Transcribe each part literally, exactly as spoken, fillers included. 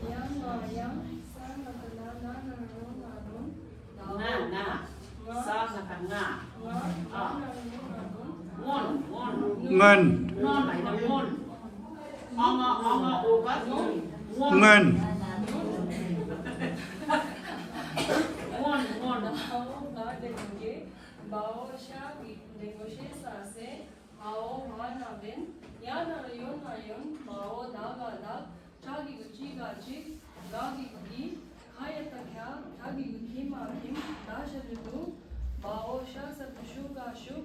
ཡང་ང་ཡང་ས་ང་ག་ན་ན་ན་རོ་ང་རོ། ང་ན། ས་ང་ག་ང་། ང་། ང་ན་རོ་ང་རོ། སྔོན། སྔོན། སྔོན་མ་ཡིན་ན་སྔོན། ཨ་ང་ཨ་ང་ཨོ་ག་སྔོན། སྔོན། སྔོན། སྔོན། ཨ་འོ་ག་དེ་ནང་གི་བ་འོ་ཤ་གི་འདྲེ་མགོ་ཤེ་ས་སེ། མ་འོ་བ་ན་བན། ཡ་ན་རོ་ཡོ་ན་ཡོན། མ་འོ་ད་ག་དག་ཁྲ་གི་གུ་ཅི་ག་ཅིག་ག་གི་གུ་གི་ཁ་ཡ་ཏ་ཁྱ་ཁྲ་གི་གུ་ཁྱི་མ་ཁྱིམ་ད་ཤ་དུ་དུ། བ་འོ་ཤ་ས་དུ་ཤུ་ག་ཤུག་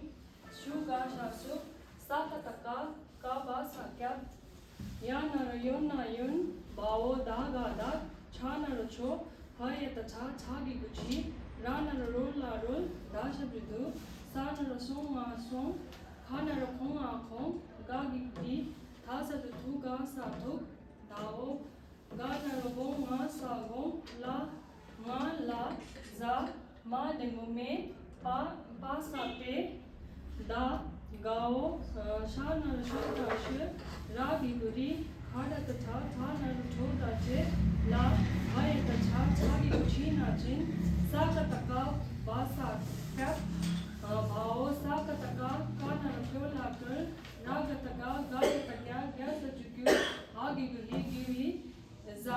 ཤུ་ག་ཤ་སུག་ས་ཀ་ཏ་ཀ་ཀ་བ་ས་སྐྱབས། ཡ་ན་རོ་ཡོ་ན་ཡོན། བ་འོ་ད་ག་དག་ཆ་ན་རོ་ཆོ། ཧ་ཡ་ཏ་ཆ་ཆ་གི་གུ་ཆི། ར་ན་རོ་རོ་ལ་རོལ། ད་ཞབས་ཀྱུ་དུ། ས་ན་རོ་སོང་ང་སོང་། ཁ་ན་རོ་ཁོང་ང་ཁོང་། ག་གི་གུ་གི་ཐ་ས་དུ་ཐུ་ག་ས་ཐུག་ད་འོ། ག་ན་རོ་གོ་ང་ས་དགོང་། ལ། ང་ལ། ཟ། མ་འདྲེ་མགོ་མེ། པ། པ་ས་པེ། ད། ག་འོ། ཤ་ན་རོ་ཤོ་ད་ཤོད། ར་གི་གུ་རི། ཁ་ད་ཏ་ཁྲ། ཁྲ་ན་རོ་ཁྲོ་ད་ཁྲེ། ལ། བ་ཡ་ཏ་ཆ། ཆ་གི་གུ་ཆི་ན་ཆིན། ས་ཀ་ཏ་ཀ་བ་ས་སྐབས། བ་འོ་ས་ཀ་ཏ་ཀ་ཀ་ན་རོ་ཀོ་ལ་ཀོལ། ར་ག་ཏ་ག་ག་ཡ་ཏ་གྱ་གྱ་ས་ཀྱུ་གྱུ། འ་གི་གུ་འི་གྱུ་འི། ཟ།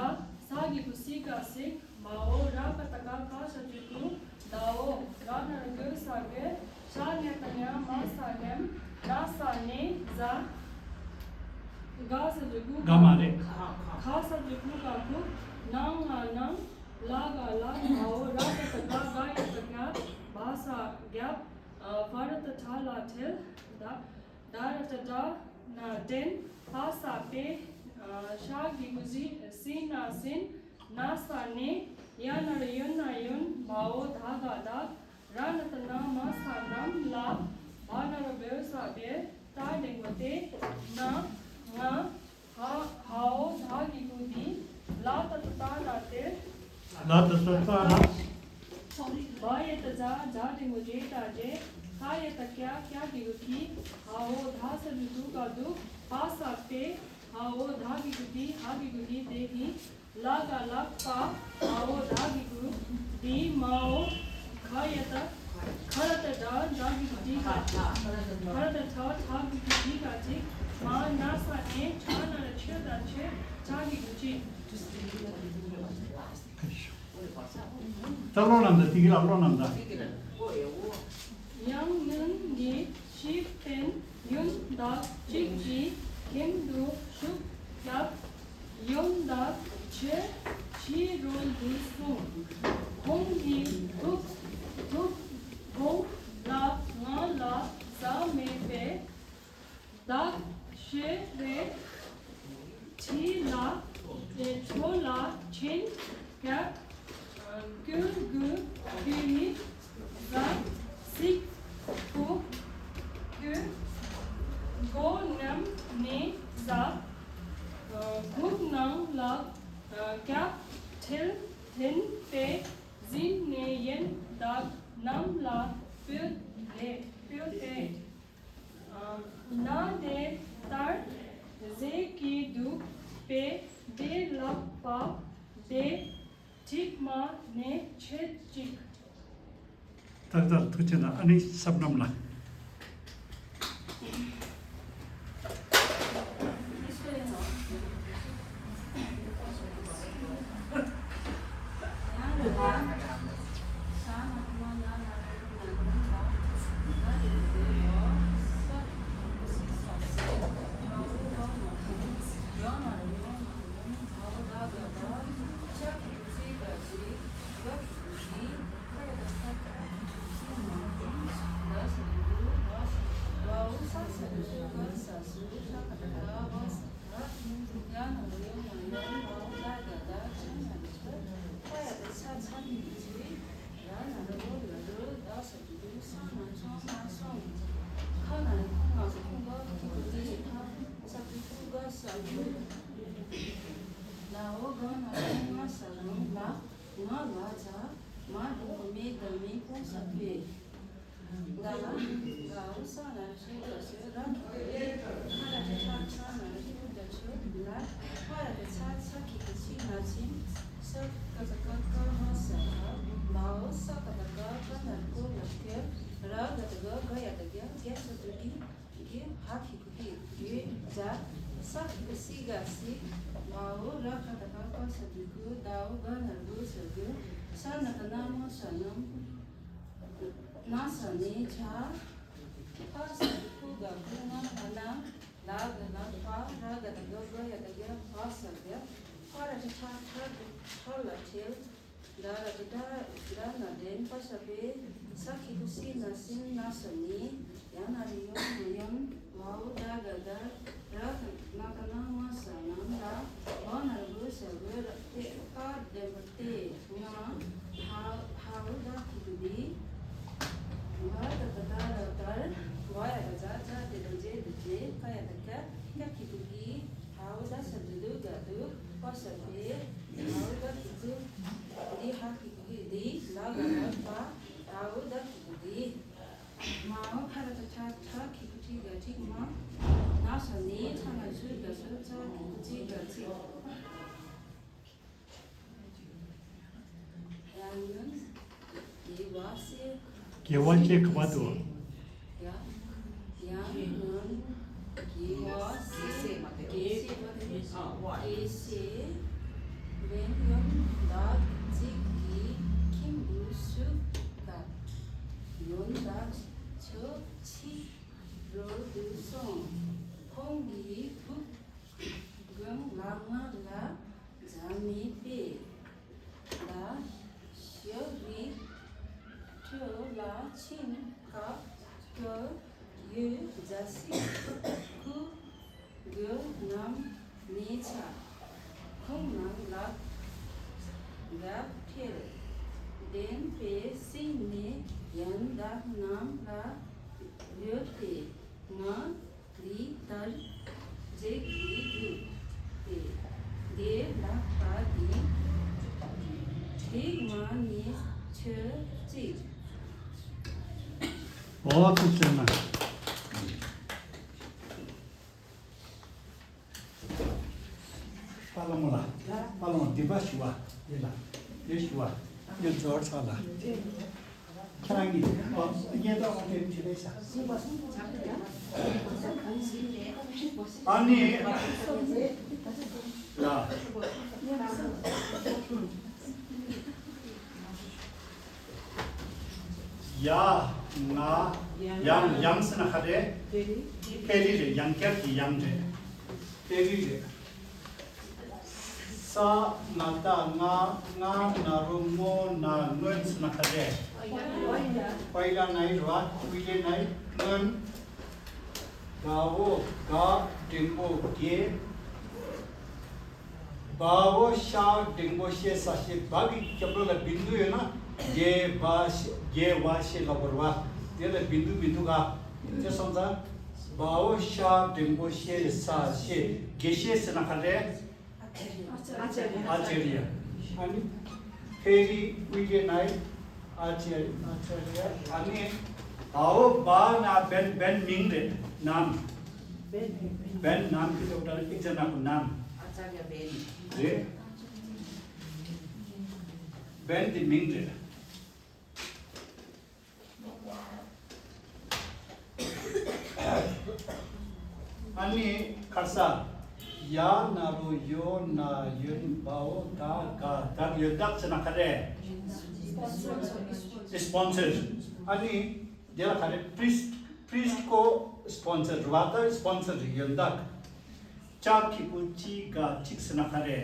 ས་གི་གུ་སི་ག་སིག་མ་འོ་ར་ཀ་ཏ་ཀ་ཀ་ས་ཀྱུ་ཀུ། ད་འོ། ག་ན་རོ་གོ་ས་གོད། ཤ་ན་ཏ་ཉ་མ་ས་ཉམས། ན་ས་ནེ། ཟ། ག་ས་ཀྱུ་གུ། ག་མ་རེད། ག་ས་ཀྱུ་གུ་ག་ཁུ། ན་ང་ནང་། ལ་ག་ལག་མ་འོ་ར་ཀ་ཏ་ག་ག་ཡ་ཏ་གྱ། བ་ས་རྒྱབ། ཕ་ར་ཏ་ཕྲ་ལ་ཕྲལ། ད། ད་ར་ཏ་དྲ། ན་དྲན། པ་ས་པེ། ཤ་གི་གུ་ཟི། སི་ན་སིན། ན་ས་ནེ། ཡ་ན་རོ་ཡོ་ན་ཡོན། བ་འོ་ད་ག་དག་ར་ན་ཏ་ན་མ་ས་ནམ། ལ། བ་ན་རོ་བེ་ས་བེར། ཏ་འདྲེ་མགོ་ཏེ། ན། ང་། ཧ། འ་འོ་ད་གི་གུ་འདི། ལ་ཏ་ཏ་ཏ་ལ་ཏེ། ལ་ཏ་ཏ་ཏ་ལ། བ་ཡ་ཏ་ཛ། ཛ་འདྲེ་མགོ་ཇེ་ད་ཇེ། ཀ་ཡ་ཏ་ཀྱ། ཀྱ་གི་གུ་ཀྱི། འ་འོ་ད་ས་དུ་དུ་ག་དུ། པ་ས་པེ། འ་འོ་ད་གི་གུ་འདི། འ་གི་གུ་འདི་དེ་གི། ལ་ག་ལག་པ། འ་འོ་ད་གི་གུ་འདི། མ་འོ། ཁ་ཡ་ཏ། ཁ་ར་ཏ་དྲ། དྲ་གི་གུ་འདི་ག་ཅིག་ཁ་ར་ཏ་ཁྲ། ཁྲ་གི་གུ་འདི་ག་ཅིག་མ། ན་ས་ནེ། ཆ་ན་རོ་ཆོ་ད་ཆོད། ཆ་གི་གུ་ཅིག་ད་ཀློག་ལམ་ད་དེ་གི་ལ་ཀློག་ལམ་ད། ཡང་ནན་གྱི་ཤི་པན་ཡོན་བདག་ཅིག་གི་ཁྱིམ་དུ་ཤུགས་རྒྱབ། ཡོན་བདག་ཆོས་ཕྱི་རོལ་དུ་སོང་། ཁོང་གི་ཐུག་ཐུག་དགོང་ལ་ང་ལ་ཟ་མེད་པས། བདག་ཤེས་པའི་ཁྲི་ལ་ཁྲོ་ལ་ཆེན་སྐྱབས། སྐྱུར་གུ་སྐྱུ་ཡི་ཟ་སིག་པུ་སྐྱུ་མགོ་ནམ་ནས་ཟ། སྒུག་ནང་ལ་སྐྱབས་ཁྲིལ་ཐིན་པས་ཟིན་ནས་ཡན་བདག་ནམ་ལ་སྤོས་ཏེ་སྤོས་ཏེ། ན་དེ་ལྟར་ཟས་ཀྱི་འདུག་པས་དེ་ལག་པ་དེ་གྲིབ་མ་ནས་ཆོད་ཅིག་ཏག་ཏག་ཐུགས་ཆེ་ན། ཨ་ནི་སབ་ནམ་ལ། ང་ལ་ཇ། མ་འགྲོ་མེད་དང་མེད་ཀོང་ས་ཕེ། ལའོ་ས་ན་ཆུ་ལ་ཆུ་ར་ཁ་ར་ཏ་ཆ་ཆ་ན་ཆུ་ལ་ཆུ་ལ་ཁ་ར་ཏ་ཆ་ཆ་ཁི་ཁི་ཆི་ན་ཆིན་ས་ཀ་ཏ་ཀ་ཀ་ཧ་ས་ཧ། ལའོ་ས་ཀ་ཏ་ཀ་ཀ་ན་ཀོ་ལ་ཀ་ར་ག་ཏ་ག་ག་ཡ་ཏ་ག་ག་ས་ཏུ་ཏི་གི་ཧ་ཁི་ཁུ་ཏི་གི་ཇ། ས་ཁི་ཁི་སི་ག་སི། ལའོ་ར་ཁ་ཏ་ཀ་ཀ་ས་ཏུ་ཀུ། ལའོ་ག་ན་གུ་ས་གུ། ས་ན་ཀ་ན་མ་ས་ནམ། ན་ས་ནི་ཆ། ཕ་ས་ཏུ་ཕུ་ག་ཕུ། ང་ཕ་ན། ལ་ག་ལ་ཕ། ར་ག་ཏ་ག་ག་ཡ་ཏ་ག་ཕ་ས་ག་ཕ་ར་ཏ་ཁྲ་ཁྲ་གི་ཁྲ་ལ་ཁྲེལ། ད་ར་ཏ་ད་ད་ན་དེན་པ་ས་པེ། ས་ཁི་ཁུ་སི་ན་སིན་ན་ས་ནི། ཡ་ན་རི་ཡོ་ཡོམ། ལའོ་ད་ག་ད་ར་ན་ཀ་ན་མ་ས་ནམ་ལ། བ་ན་ར་བུ་ས་བུ་ར་ཏེ་ཀ་དེན་པ་ཏེ། ང་ཧ་ཧའོ་ད་ཁི་ཏུ་དི། བ་ད་ད་ད་ར་དར། བ་ཡ་ད་ཛ་ཛ་དེ་ད་ཛེ་དུ་ཛེ། ཀ་ཡ་ད་ཀ་ཀ་ཁི་ཏུ་ཀི། ཧའོ་ད་ས་དུ་དུ་ག་དུ་པ་ས་པེ། ཧའོ་ད་ཁི་ཏུ་དི། ཧ་ཁི་ཏུ་ཀི་དི། ལ་ག་ལ་པ། ཧའོ་ད་ཁི་ཏུ་དི། མའོ་ཁ་ར་ཏ་ཁྲ་ཁྲ་ཁི་ཏུ་ཁྲི་ག་ཁྲི་མ། ན་ས་ནི་ཁྲ་ན་ཆུ་ག་ཆུ། ཚ་ཁི་ཏུ་ཚི་ག་ཚི། དགེ་བ་བཤད་ག་པར་འདུག་ཡང་ཡང་ཡང་དགེ་བ་བཤད་དགེ་བཤད་བན་ཡོམ་བདག་ཅིག་གི་ཁྱིམ་དུ་ཞུགས་ཀ་ཡོན་བདག་ཁྱོད་ཕྱི་རུ་འདུག་སོང་། ཁོང་གིས་ཕུག་དགོན་ལ་ང་ལ་ཛ་མི་པེ་ལ་ཞབས་རི་ཁྲོད་ལ་ཕྱིན་སྐབས་ཀྱི་ཡུལ་ཛ་སི་ཁུ་གུ་རྣམས་ནས་ཆ་ཁོང་རྣམས་ལ་དགའ་ཁྲེལ་ལྡན་པའི་སེམས་ནས་ཡོན་བདག་རྣམས་ལ་ཡོད་དེ་ང་འདི་ལྟར་མཛད་ཀྱི་འདུག་སྟེ། དེ་ལ་བཀའ་དྲིན་དྲེགས་མ་ནས་ཆོས་གཅིག་འོ་ཐུགས་རྗེ་ཆེ། པ་ལ་མོ་ལ། པ་ལ་མོ་འདི་པ་ཞུ་བ། འདི་ལ། འདི་ཞུ་བ། འདི་འབྱོར་ཚར་ལ། ཁྱེད་རང་གིས་ཨ་སྙན་ཐོ་དེ་བྲིས་པས་ཤག་ཨ་ནི། ཡ། ཡ། ང་། ཡང་ཡང་ཟེར་ན་ག་རེ། ཕེ་རི་རེད། ཡང་བསྐྱར་གྱི་ཡང་རེད། ཕེ་རི་རེད། ས་ན་ད་ང་། ང་ན་རོ་མོ་ན་སྔོན་ཟེར་ན་ག་རེ། པའི་ལ་ནའི་ར་བ་ཀུའི་ལེ་ནའི་སྔོན། གའོ་ག་འགྲེང་བུ་གེ། བའོ་ཤ་འགྲེང་བུ་ཤེ་ས་ཤེ། བ་གི་རྒྱབ་ལོགས་ལ་བིན་དུ་ཡོད་ན་གེ་བ་ཤེ་གེ་བ་ཤེ་ལབ་དགོས་རེད་བ། དེ་ལ་བིན་དུ་མི་འདུག་ག་དེ་སོང་ཙང་། བའོ་ཤ་འགྲེང་བུ་ཤེ་ས་ཤེ། དགེ་བཤེས་ཟེར་ན་ག་རེ། ཨ་ཙརྱ། ཨ་ཙརྱ། ཨ་ནི་ཕེ་རི་ཀུའི་ལེ་ནའི་ཨ་ཙརྱ། ཨ་ཙརྱ། ཨ་ནི་བའོ་བ་ན་བན། བན་མིང་རེད། ནམ། བན་ནམ་གྱི་ཐོག་ཏུ་ཨི་ཙ་ན་ཁུ་ནམ། ཨ་ཙརྱ་བན། རེད། བན་དེ་མིང་རེད། ཨ་ནི་ཁར་ས། ཡ་ན་རོ་ཡོ་ན་ཡོན། བའོ་ད་ག་བདག་ཡོན་བདག་ཟེར་ན་ག་རེ། སི་པོན་སར། ཨ་ནི་དེ་ལ་ག་རེ། པྲིས་པྲིས་ཀོ་སི་པོན་སར་རེད་བ། ད་སི་པོན་སར་རེད། ཡོན་བདག་ཅ་གི་གུ་ཅི་ག་གཅིག་ཟེར་ན་ག་རེ།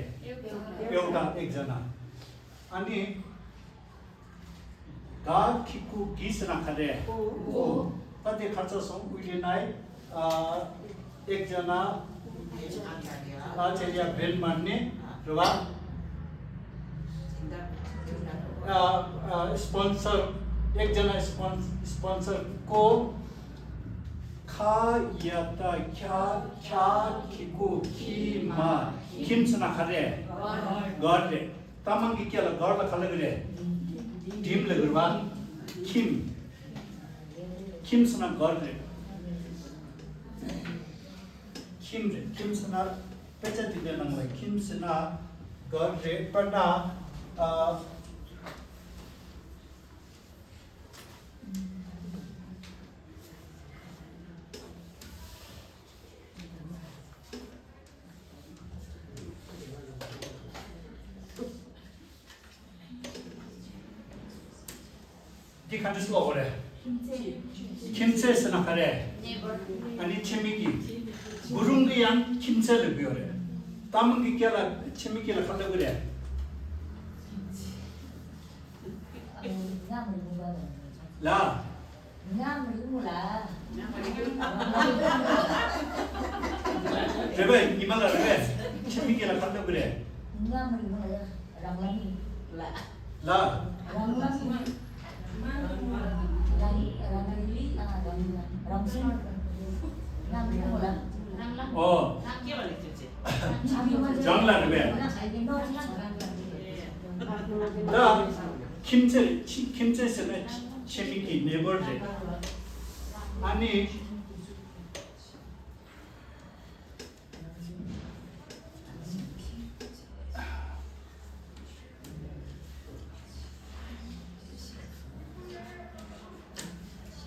ཨེའོ་ད་ཨེག་ཛ་ན། ཨ་ནི། ག་གི་གུ་གི་ཟེར་ན་ག་རེ། ཨོ། ད་དེ་ཁ་ཚ་སོང་། ཀུའི་ལེ་ནའི་ཨ་ཨེག་ཛ་ན། ཨ་ཙརྱ་བན་མ་ནི་རེད་བ། ཨ་ཨ་སི་པོན་སར། ཨེག་ཛ་ན་སི་པོན་སི་པོན་སར་ཀོ། ཁ་ཡ་ད་ཁྱ་ཁྱ་གི་གུ་ཁྱི་མ། ཁྱིམ་ཟེར་ན་ག་རེ། གར་རེད། ད་མང་གི་སྐད་ལ་གར་ལ་ག་ལབ་ཀྱི་རེད། ཌིམ་ལབ་ཀྱི་རེད་བ། ཁྱིམ། ཁྱིམ་ཟེར་ན་གར་རེད། ཁྱིམ་རེད། ཁྱིམ་ཟེར་ན་དཔེ་ཆ་འདི་འདྲའི་ནང་ལ་ཁྱིམ་ཟེར་ན་གར་རེད། དཔེར་ན་ཨ། འདི་ག་འདྲ་ཟེར་བ་རེད། ཁྱིམ་མཚེས་ཟེར་ན་ག་རེ། ཨ་ནི་ཁྱིམ་མི་གི། གུ་རུང་གི་ཡང་ཁྱིམ་མཚེས་ལབ་ཀྱི་ཡོད་རེད། རྟ་མང་གི་སྐད་ལ་ཁྱིམ་མི་སྐད་ལ་ག་ལབ་ཀྱི་རེད། ལ། རེད་པས། ཉི་མ་ལ་རེད་པས། ཁྱིམ་མི་སྐད་ལ་ག་ལབ་ཀྱི་རེད། ལ། ཨོ། རང་ལ་རེད་པས། ད་ཁྱིམ་མཚེས། ཁྱིམ་མཚེས་ཟེར་ན་ཁྱིམ་མི་གི་ནེ་བར་རེད། ཨ་ནི།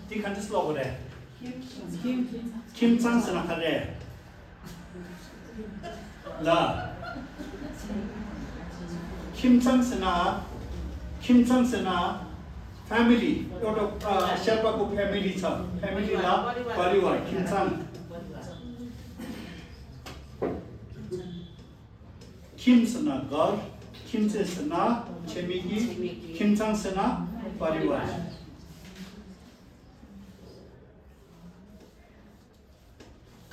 འདི་ག་འདྲ་ཟེར་བ་རེད། ཁྱིམ་ཚང་ཟེར་ན་ག་རེ། ལ། ཁྱིམ་ཚང་ཟེར་ན། ཁྱིམ་ཚང་ཟེར་ན། ཕེ་མི་ལི། ཨོ་ཏོ། ཨ། ཤར་པ་ཀོ་ཕེ་མི་ལི་ཚང་། ཕེ་མི་ལི་ལ་པ་རི་ཝར། ཁྱིམ་ཚང་། ཁྱིམ་ཟེར་ན་གར། ཁྱིམ་མཚེས་ཟེར་ན་ཁྱིམ་མི་གི། ཁྱིམ་ཚང་ཟེར་ན་པ་རི་ཝར།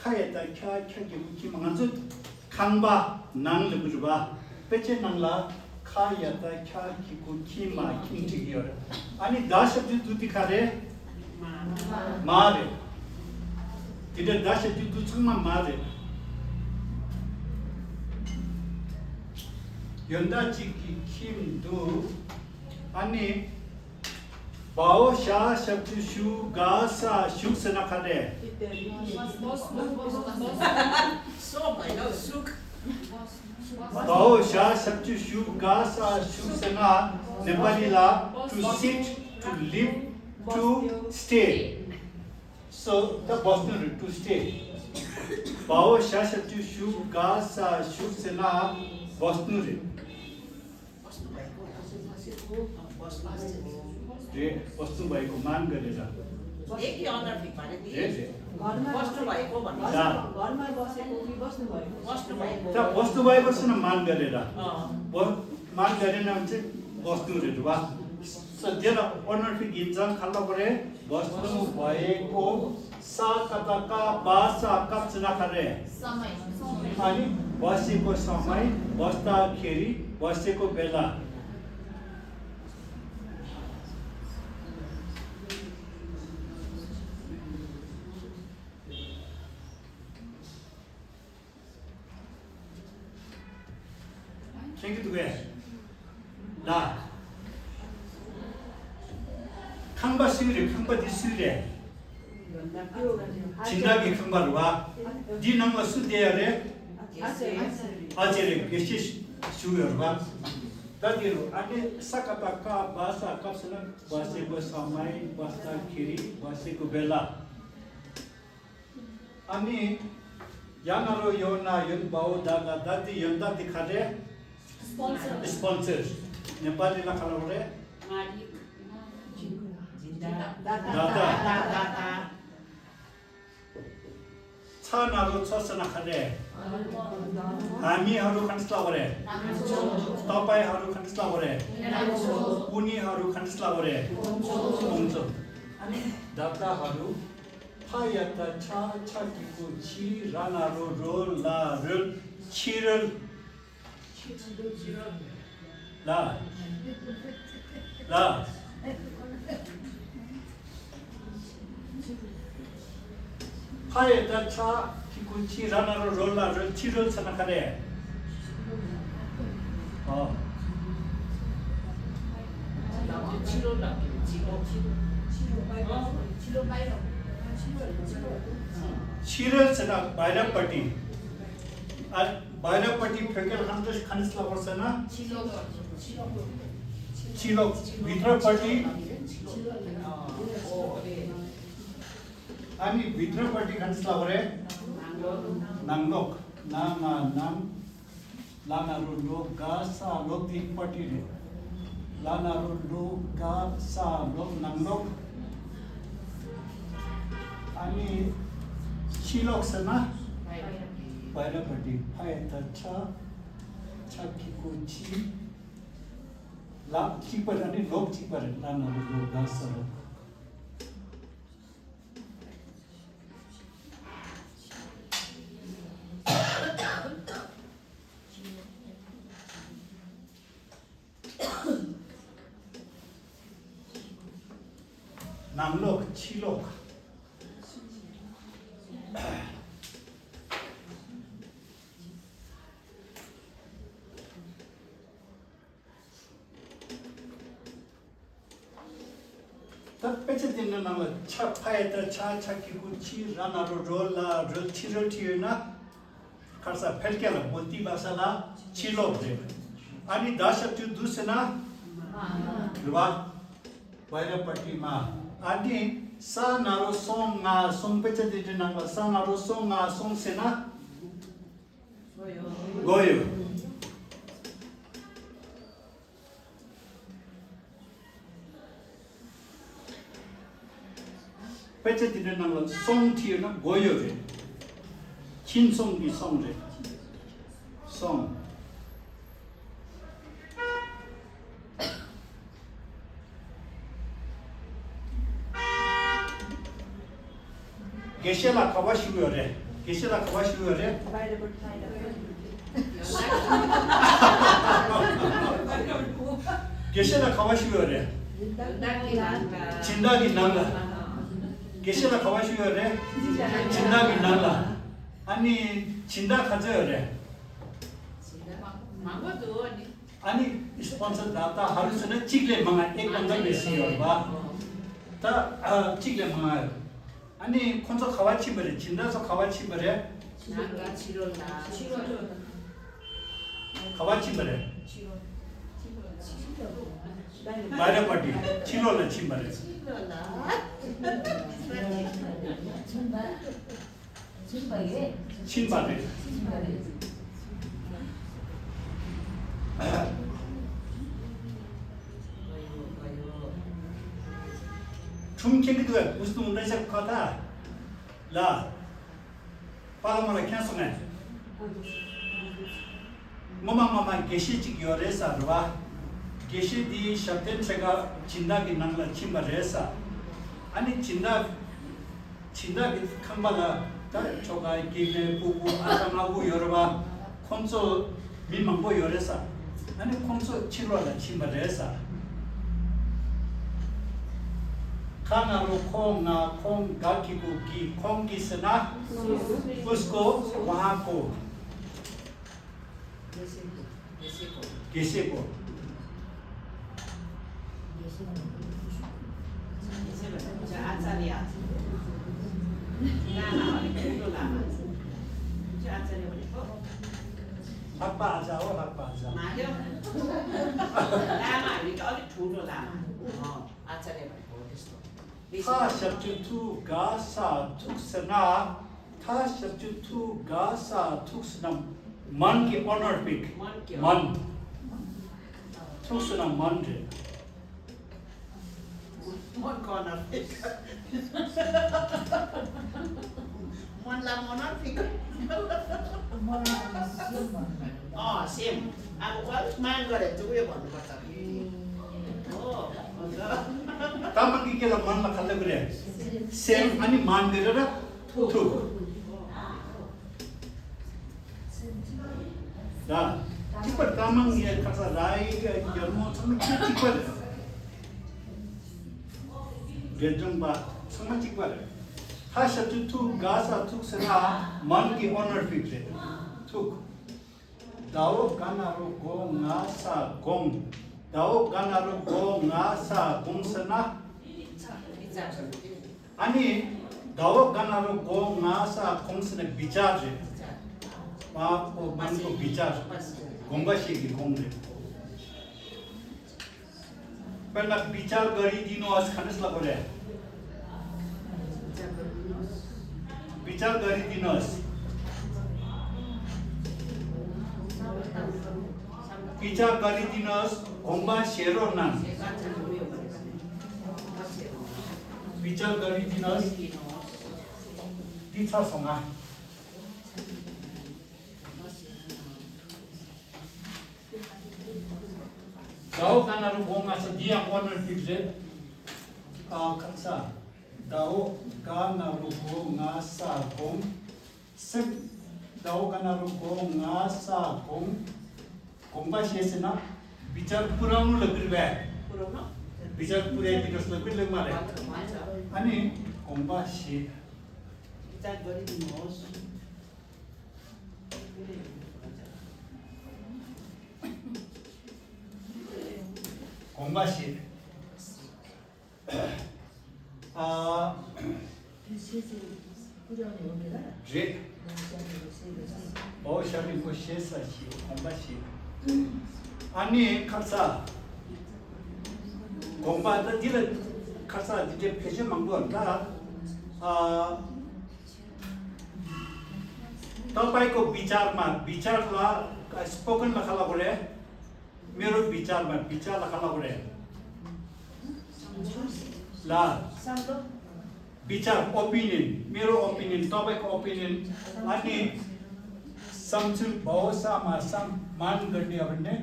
ཁ་ཡ་བཏགས་ཁྱ། ཁྱ་གི་གུ་ཁྱི་མ། ང་ཚོ་ཁང་པ་ནང་ལ་བུ་རུ་བ། དཔེ་ཆའི་ནང་ལ་ཁ་ཡ་བཏགས་ཁྱ་གི་གུ་ཁྱི་མ། ཁྱིམ་བྲིས་ཀྱི་ཡོད་རེད། ཨ་ནི་ད་ཞབས་ཀྱུ་བསྡུ་དེ་ག་རེད། མ་རེད། དེ་འདྲ་ད་ཞབས་ཀྱུ་བསྡུ་ཚང་མ་མ་རེད། ཡོན་བདག་གཅིག་གི་ཁྱིམ་དུ། ཨ་ནི། བའོ་ཞ་ཞབས་ཀྱུ་ཞུ་ག་ས་བཞུགས་ཟེར་ན་ག་རེ། བའོ་ཞ་ཞབས་ཀྱུ་ཞུ་ག་ས་བཞུགས་ཟེར་ན་ནེ་པ་ལི་ལ། to sit, to live, to stay. So ད་བོ་སྟུན་རེད། to stay. བའོ་ཞ་ཞབས་ཀྱུ་ཞུ་ག་ས་བཞུགས་ཟེར་ན་བོ་སྟུན་རེད། རེད། བོ་སྟུན་བའི་གོ་མན་ག་རེ་ར། एक ही ऑनर थी पारे थी। རེད་རེད། ད་བོ་སྟུན་བའི་གོ་ཟེར་ན་མན་ག་རེ་ར། བོ་མན་ག་རེ་ན་ཅི་བོ་སྟུན་རེད་བ། སོ་དེ་ལ་ཨོ་ནར་ཕིག་ཡིན་ཙང་ག་ལབ་རེད། བོ་སྟུན་བའི་གོ། ས་ཀ་བཏགས་སྐ་བ་ས་སྐབས་ཟེར་ན་ག་རེ། ཨ་ནི་བ་ས་གོ་ས་མའི། བ་ས་ཁེ་རི། བ་ས་གོ་བེ་ལ། མཁྱེན་གྱི་འདུག་གས། ལ། ཁང་པ་སུའི་རེད། ཁང་པ་འདི་སུའི་རེད། སྦྱིན་བདག་གི་ཁང་པ་རེད་བ། འདི་ནང་ལ་སུ་བསྡད་ཡོད་རེད། ཨ་ཅེ་རེད། དགེ་བཤེས་བཞུགས་ཡོད་རེད་བ། ད་འདི་རུ་ཨ་ནི་ས་ཀ་བཏགས་སྐ་བ་ས་སྐབས་ཟེར་ན་བ་ས་གོ་ས་མའི། བ་ས་ཁེ་རི། བ་ས་གོ་བེ་ལ། ཨ་ནི། ཡ་ན་རོ་ཡོ་ན་ཡོན་བའོ་ད་ག་ད་དེ་ཡོན་བདག་དེ་ག་རེ། སྤོན་སར། སྤོན་སར། ནེ་པ་ལི་ལ་ག་ལབ་རེད། ང་རི། ད་ད། ད་ད། ད་ད། ཚ་ན་རོ་ཚོ་ཟེར་ན་ག་རེ། ཨ་མི་ཧ་རུ་ག་འདྲ་ལབ་རེད། ཏོ་པའི་ཧ་རུ་ག་འདྲ་ལབ་རེད། ཨུ་ནི་ཧ་རུ་ག་འདྲ་ལབ་རེད། ཨུ་ཚོ། ད་ད་ཧ་རུ། ཕ་ཡ་བཏགས་ཕྱ། ཕྱ་གི་གུ་ཕྱི། ར་ན་རོ་རོ་ལ་རོལ། ཕྱི་རོལ། ལ། ལ། ཕ་ཡ་བཏགས་ཕྱ་གི་གུ་ཕྱི། ར་ན་རོ་རོ་ལ་རོལ། ཕྱི་རོལ་ཟེར་ན་ག་རེ། ཨོ། ཕྱི་རོལ་ལ་ཕྱི་རོལ། ཕྱི་རོལ་ཟེར་ན་བྷེ་ར་པ་ཏི། ཨ། བྷེ་ར་པ་ཏི་བོད་སྐད་ལ་ག་འདྲ་ག་འདྲ་ལབ་དགོས་ཟེར་ན། ཕྱི་ལོགས། བྷི་དྲ་པ་ཏི། ཨ་ནི་བྷི་དྲ་པ་ཏི་ག་འདྲ་ལབ་དགོས་རེད། ནང་ལོགས། ནང་ང་ནང་། ལ་ན་རོ་ལོ་ག་ས་ལོགས། འདི་པ་ཏི་རེད། ལ་ན་རོ་ལོ་ག་ས་ལོགས། ནང་ལོགས། ཨ་ནི་ཕྱི་ལོགས་ཟེར་ན་བྷེ་ར་པ་ཏི། ཕ་ཡ་བཏགས་ཕྱ། ཆ་གི་གུ་ཕྱི། ལོགས་གཅིག་པ་རེད། ཨ་ནི་ལོགས་གཅིག་པ་རེད། ལ་ན་རོ་ལོ་ག་ས་ལོགས། ནང་ལོགས། ཕྱི་ལོགས། ད་དཔེ་ཆ་འདི་འདྲ་ནང་ལ་ཕྱ། ཕ་ཡ་བཏགས་ཕྱ། ཆ་གི་གུ་ཕྱི། ར་ན་རོ་རོ། ལ་རོལ། ཕྱི་རོལ་བྲིས་ཡོད་ན། ཁ་སང་ཕལ་སྐད་ལ་མོལ་ཏི་ལབ་ས་ལ་ཕྱི་ལོགས་རེད། ཨ་ནི་ད་ཞབས་ཀྱུ་དུ་ཟེར་ན། རེད་བ། བྷེ་ར་པ་ཏི་མ། ཨ་ནི་ས་ན་རོ་སོང་ང་སོང་། དཔེ་ཆ་འདི་འདྲའི་ནང་ལ་ས་ན་རོ་སོང་ང་སོང་ཟེར་ན། གོ་ཡོད། དཔེ་ཆ་འདི་འདྲའི་ནང་ལ་སོང་བྲིས་ཡོད་ན་གོ་ཡོད་རེད། ཕྱིན་སོང་གི་སོང་རེད། སོང་། དགེ་བཤེས་ལགས་ག་པར་བཞུགས་ཡོད་རེད། དགེ་བཤེས་ལགས་ག་པར་བཞུགས་ཡོད་རེད། དགེ་བཤེས་ལགས་ག་པར་བཞུགས་ཡོད་རེད། སྦྱིན་བདག་གི་ནང་ལ། དགེ་བཤེས་ལགས་ག་པར་བཞུགས་ཡོད་རེད། སྦྱིན་བདག་གི་ནང་ལ། ཨ་ནི་སྦྱིན་བདག་ག་ཚོད་ཡོད་རེད། མང་པོ་འདུག་ཨ་ནི། ཨ་ནི་སྤོན་སར་ད་ལྟ་ཧ་རུ་ཟེར་ན་གཅིག་ལས་མང་ང་ཨེག་ཀམ་ད་བེ་སི་ཡོད་རེད་པ། ད་ཨ་གཅིག་ལས་མང་ང་ཡོད། ཨ་ནི་ཁོང་ཚོ་ག་པར་ཕྱིན་པ་རེད། སྦྱིན་བདག་ཚོ་ག་པར་ཕྱིན་པ་རེད། ནང་ལ་ཕྱི་ལོགས་ལ། ག་པར་ཕྱིན་པ་རེད། བྷེ་ར་པ་ཏི་ཕྱི་ལོགས་ལ་ཕྱིན་པ་རེད། ཕྱིན་པ་རེད། ཕྱིན་པ་རེད། ཁྲུམ་ཁྱེར་གི་འདུག་གས། འུ་སུ་ལ་ཤ་ཁ་ཐ་ལ། པ་ལ་མ་ལ་ཁྱེར་སོང་ངས། ངོ་མ་ངོ་མ་དགེ་བཤེས་གཅིག་ཡོད་རེད་ས་རེད་བ། དགེ་བཤེས་འདིའི་ཞབས་བརྟན་འཕྲད་ཀ་སྦྱིན་བདག་གི་ནང་ལ་ཕྱིན་པ་རེད་ས། ཨ་ནི་སྦྱིན་བདག་སྦྱིན་བདག་གི་ཁང་པ་ལ་ད་ཁྱོ་ག་སྐྱེ་དམན་སྤུ་གུ་ཨ་ཅག་ལྔ་དགུ་ཡོད་རེད་བ། ཁོང་ཚོ་མི་མང་པོ་ཡོད་རེད་ས། ཨ་ནི་ཁོང་ཚོ་ཕྱི་ལོགས་ལ་ཕྱིན་པ་རེད་ས། ཁ་ན་རོ་ཁོ་ང་ཁོང་ག་གི་གུ་གི་ཁོང་གི་ཟེར་ན། उसको वहाँ को། དགེ་བཤེས་པོ། དགེ་བཤེས་པོ། དགེ་བཤེས་པོ། ཨ་ཙརྱ། བླ་མ། དགེ་འདུན་བླ་མ། ཨ་ཙརྱ་བ་ལེ་པོ། ལྷག་པ་ཨ་ཙརྱ། ལྷག་པ་ཨ་ཙརྱ། མ་ཡོ། བླ་མ་ཡི་ག་ཨོ་ལི་དྲུང་དུ་བླ་མ། ཨ་ཙརྱ་བ་ལེ་པོ་དེ་སོ། ཐ་ཞབས་ཀྱུ་ཐུ་ག་ས་ཐུག་ཟེར་ན། ཐ་ཞབས་ཀྱུ་ཐུ་ག་ས་ཐུག་ཟེར་ན། མན་གྱི་ཨོ་ནར་ཕིག་མན། ཐུག་ཟེར་ན་མན་རེད། མན་གྱི་ཨོ་ནར་ཕིག་མན་ལ་ཨོ་ནར་ཕིག་ཨ་སེམས། ཨ་ཁོ་མན་གྱི་རེད་དུ་ཡོད་པ་འདུག་པ་ད། ད་མ་གི་སྐད་ལ་མན་ལ་ག་ལབ་རེད། སེམས། ཨ་ནི་མན་འདི་རེད་ར། ཐུག་ད་གཅིག་པར་ད་མ་ངའི་ཁ་ས་ར་ཡི་ག་རྒྱལ་མོ་ཚང་མ་ཁྱེད་གཅིག་པ་རེད། འབྲས་ལྗོངས་པ་ཚང་མ་གཅིག་པ་རེད། ཐ་ཞབས་ཀྱུ་ཐུ་ག་ས་ཐུག་ཟེར་ན་མན་གྱི་ཨོ་ནར་ཕིག་རེད། ཐུག་ད་འོ་ག་ན་རོ་གོ་ང་ས་དགོངས། ད་འོ་ག་ན་རོ་གོ་ང་ས་དགོངས་ཟེར་ན། ཨ་ནི་ཟླ་འོག་ག་ན་རོ་གོ་ང་ས་གོང་ཟེར་ན་བི་ཅར་རེད། མ་གོ་མ་གོ་བི་ཅར། དགོངས་པ་བཞེས་ཀྱི་དགོངས་རེད། དཔེར་ན་བི་ཅར་ཀ་རི་ཏི་ནོ་ཨ་ས་ག་ནས་ལབ་དགོས་རེད། བི་ཅར་ཀ་རི་ཏི་ནོ་ཨ་ས། བི་ཅར་ཀ་རི་ཏི་ནོ་ཨ་ས་དགོངས་པ་བཞེས་རོགས་གནང་། བི་ཅར་ཀ་རི་ཏི་ནོ་ཨ་ས། འདི་ཚར་སོང་ང་། ཟླ་འོག་ག་ན་རོ་གོ་ང་ས། འདི་ཡང་ཨོ་ནར་ཕིག་རེད། ཨ་ཁ་ས། ཟླ་འོག་ག་ན་རོ་གོ་ང་ས་དགོངས། སེམས། ཟླ་འོག་ག་ན་རོ་གོ་ང་ས་དགོངས། དགོངས་པ་བཞེས་ཟེར་ན། བི་ཅར་པུ་ར་ནུ་ལབ་ཀྱི་རེད་པས། བི་ཅར་པུ་རེ་ཏི་ནོ་ཨ་ས་ལབ་ཀྱི་ལབ་མ་རེད། ཨ་ནི་དགོངས་པ་བཞེས། དགོངས་པ་བཞེས། ཨ། རེད། འོ་ཤ་རིང་པོ་ཞེ་ས་ཞེས་དགོངས་པ་བཞེས། ཨ་ནི་ཁ་ས། དགོངས་པ་ད་འདི་ལ་ཁ་ས་འདི་འདྲའི་ཕལ་ཆེར་མང་པོ་ཡོད་ད། ཨ། ཏོ་པའི་ཀོ་བི་ཅར་མ། བི་ཅར་ལ་སྤོ་ཀོན་ལ་ག་ལབ་དགོས་རེད། मेरो विचारमा, विचार ལ་ག་ལབ་དགོས་རེད། ལ། विचार, ओपिनियन, मेरो ओपिनियन, तपाईँको ओपिनियन। अनि सम्छु, भावसामा सम्मान गर्ने हो भने,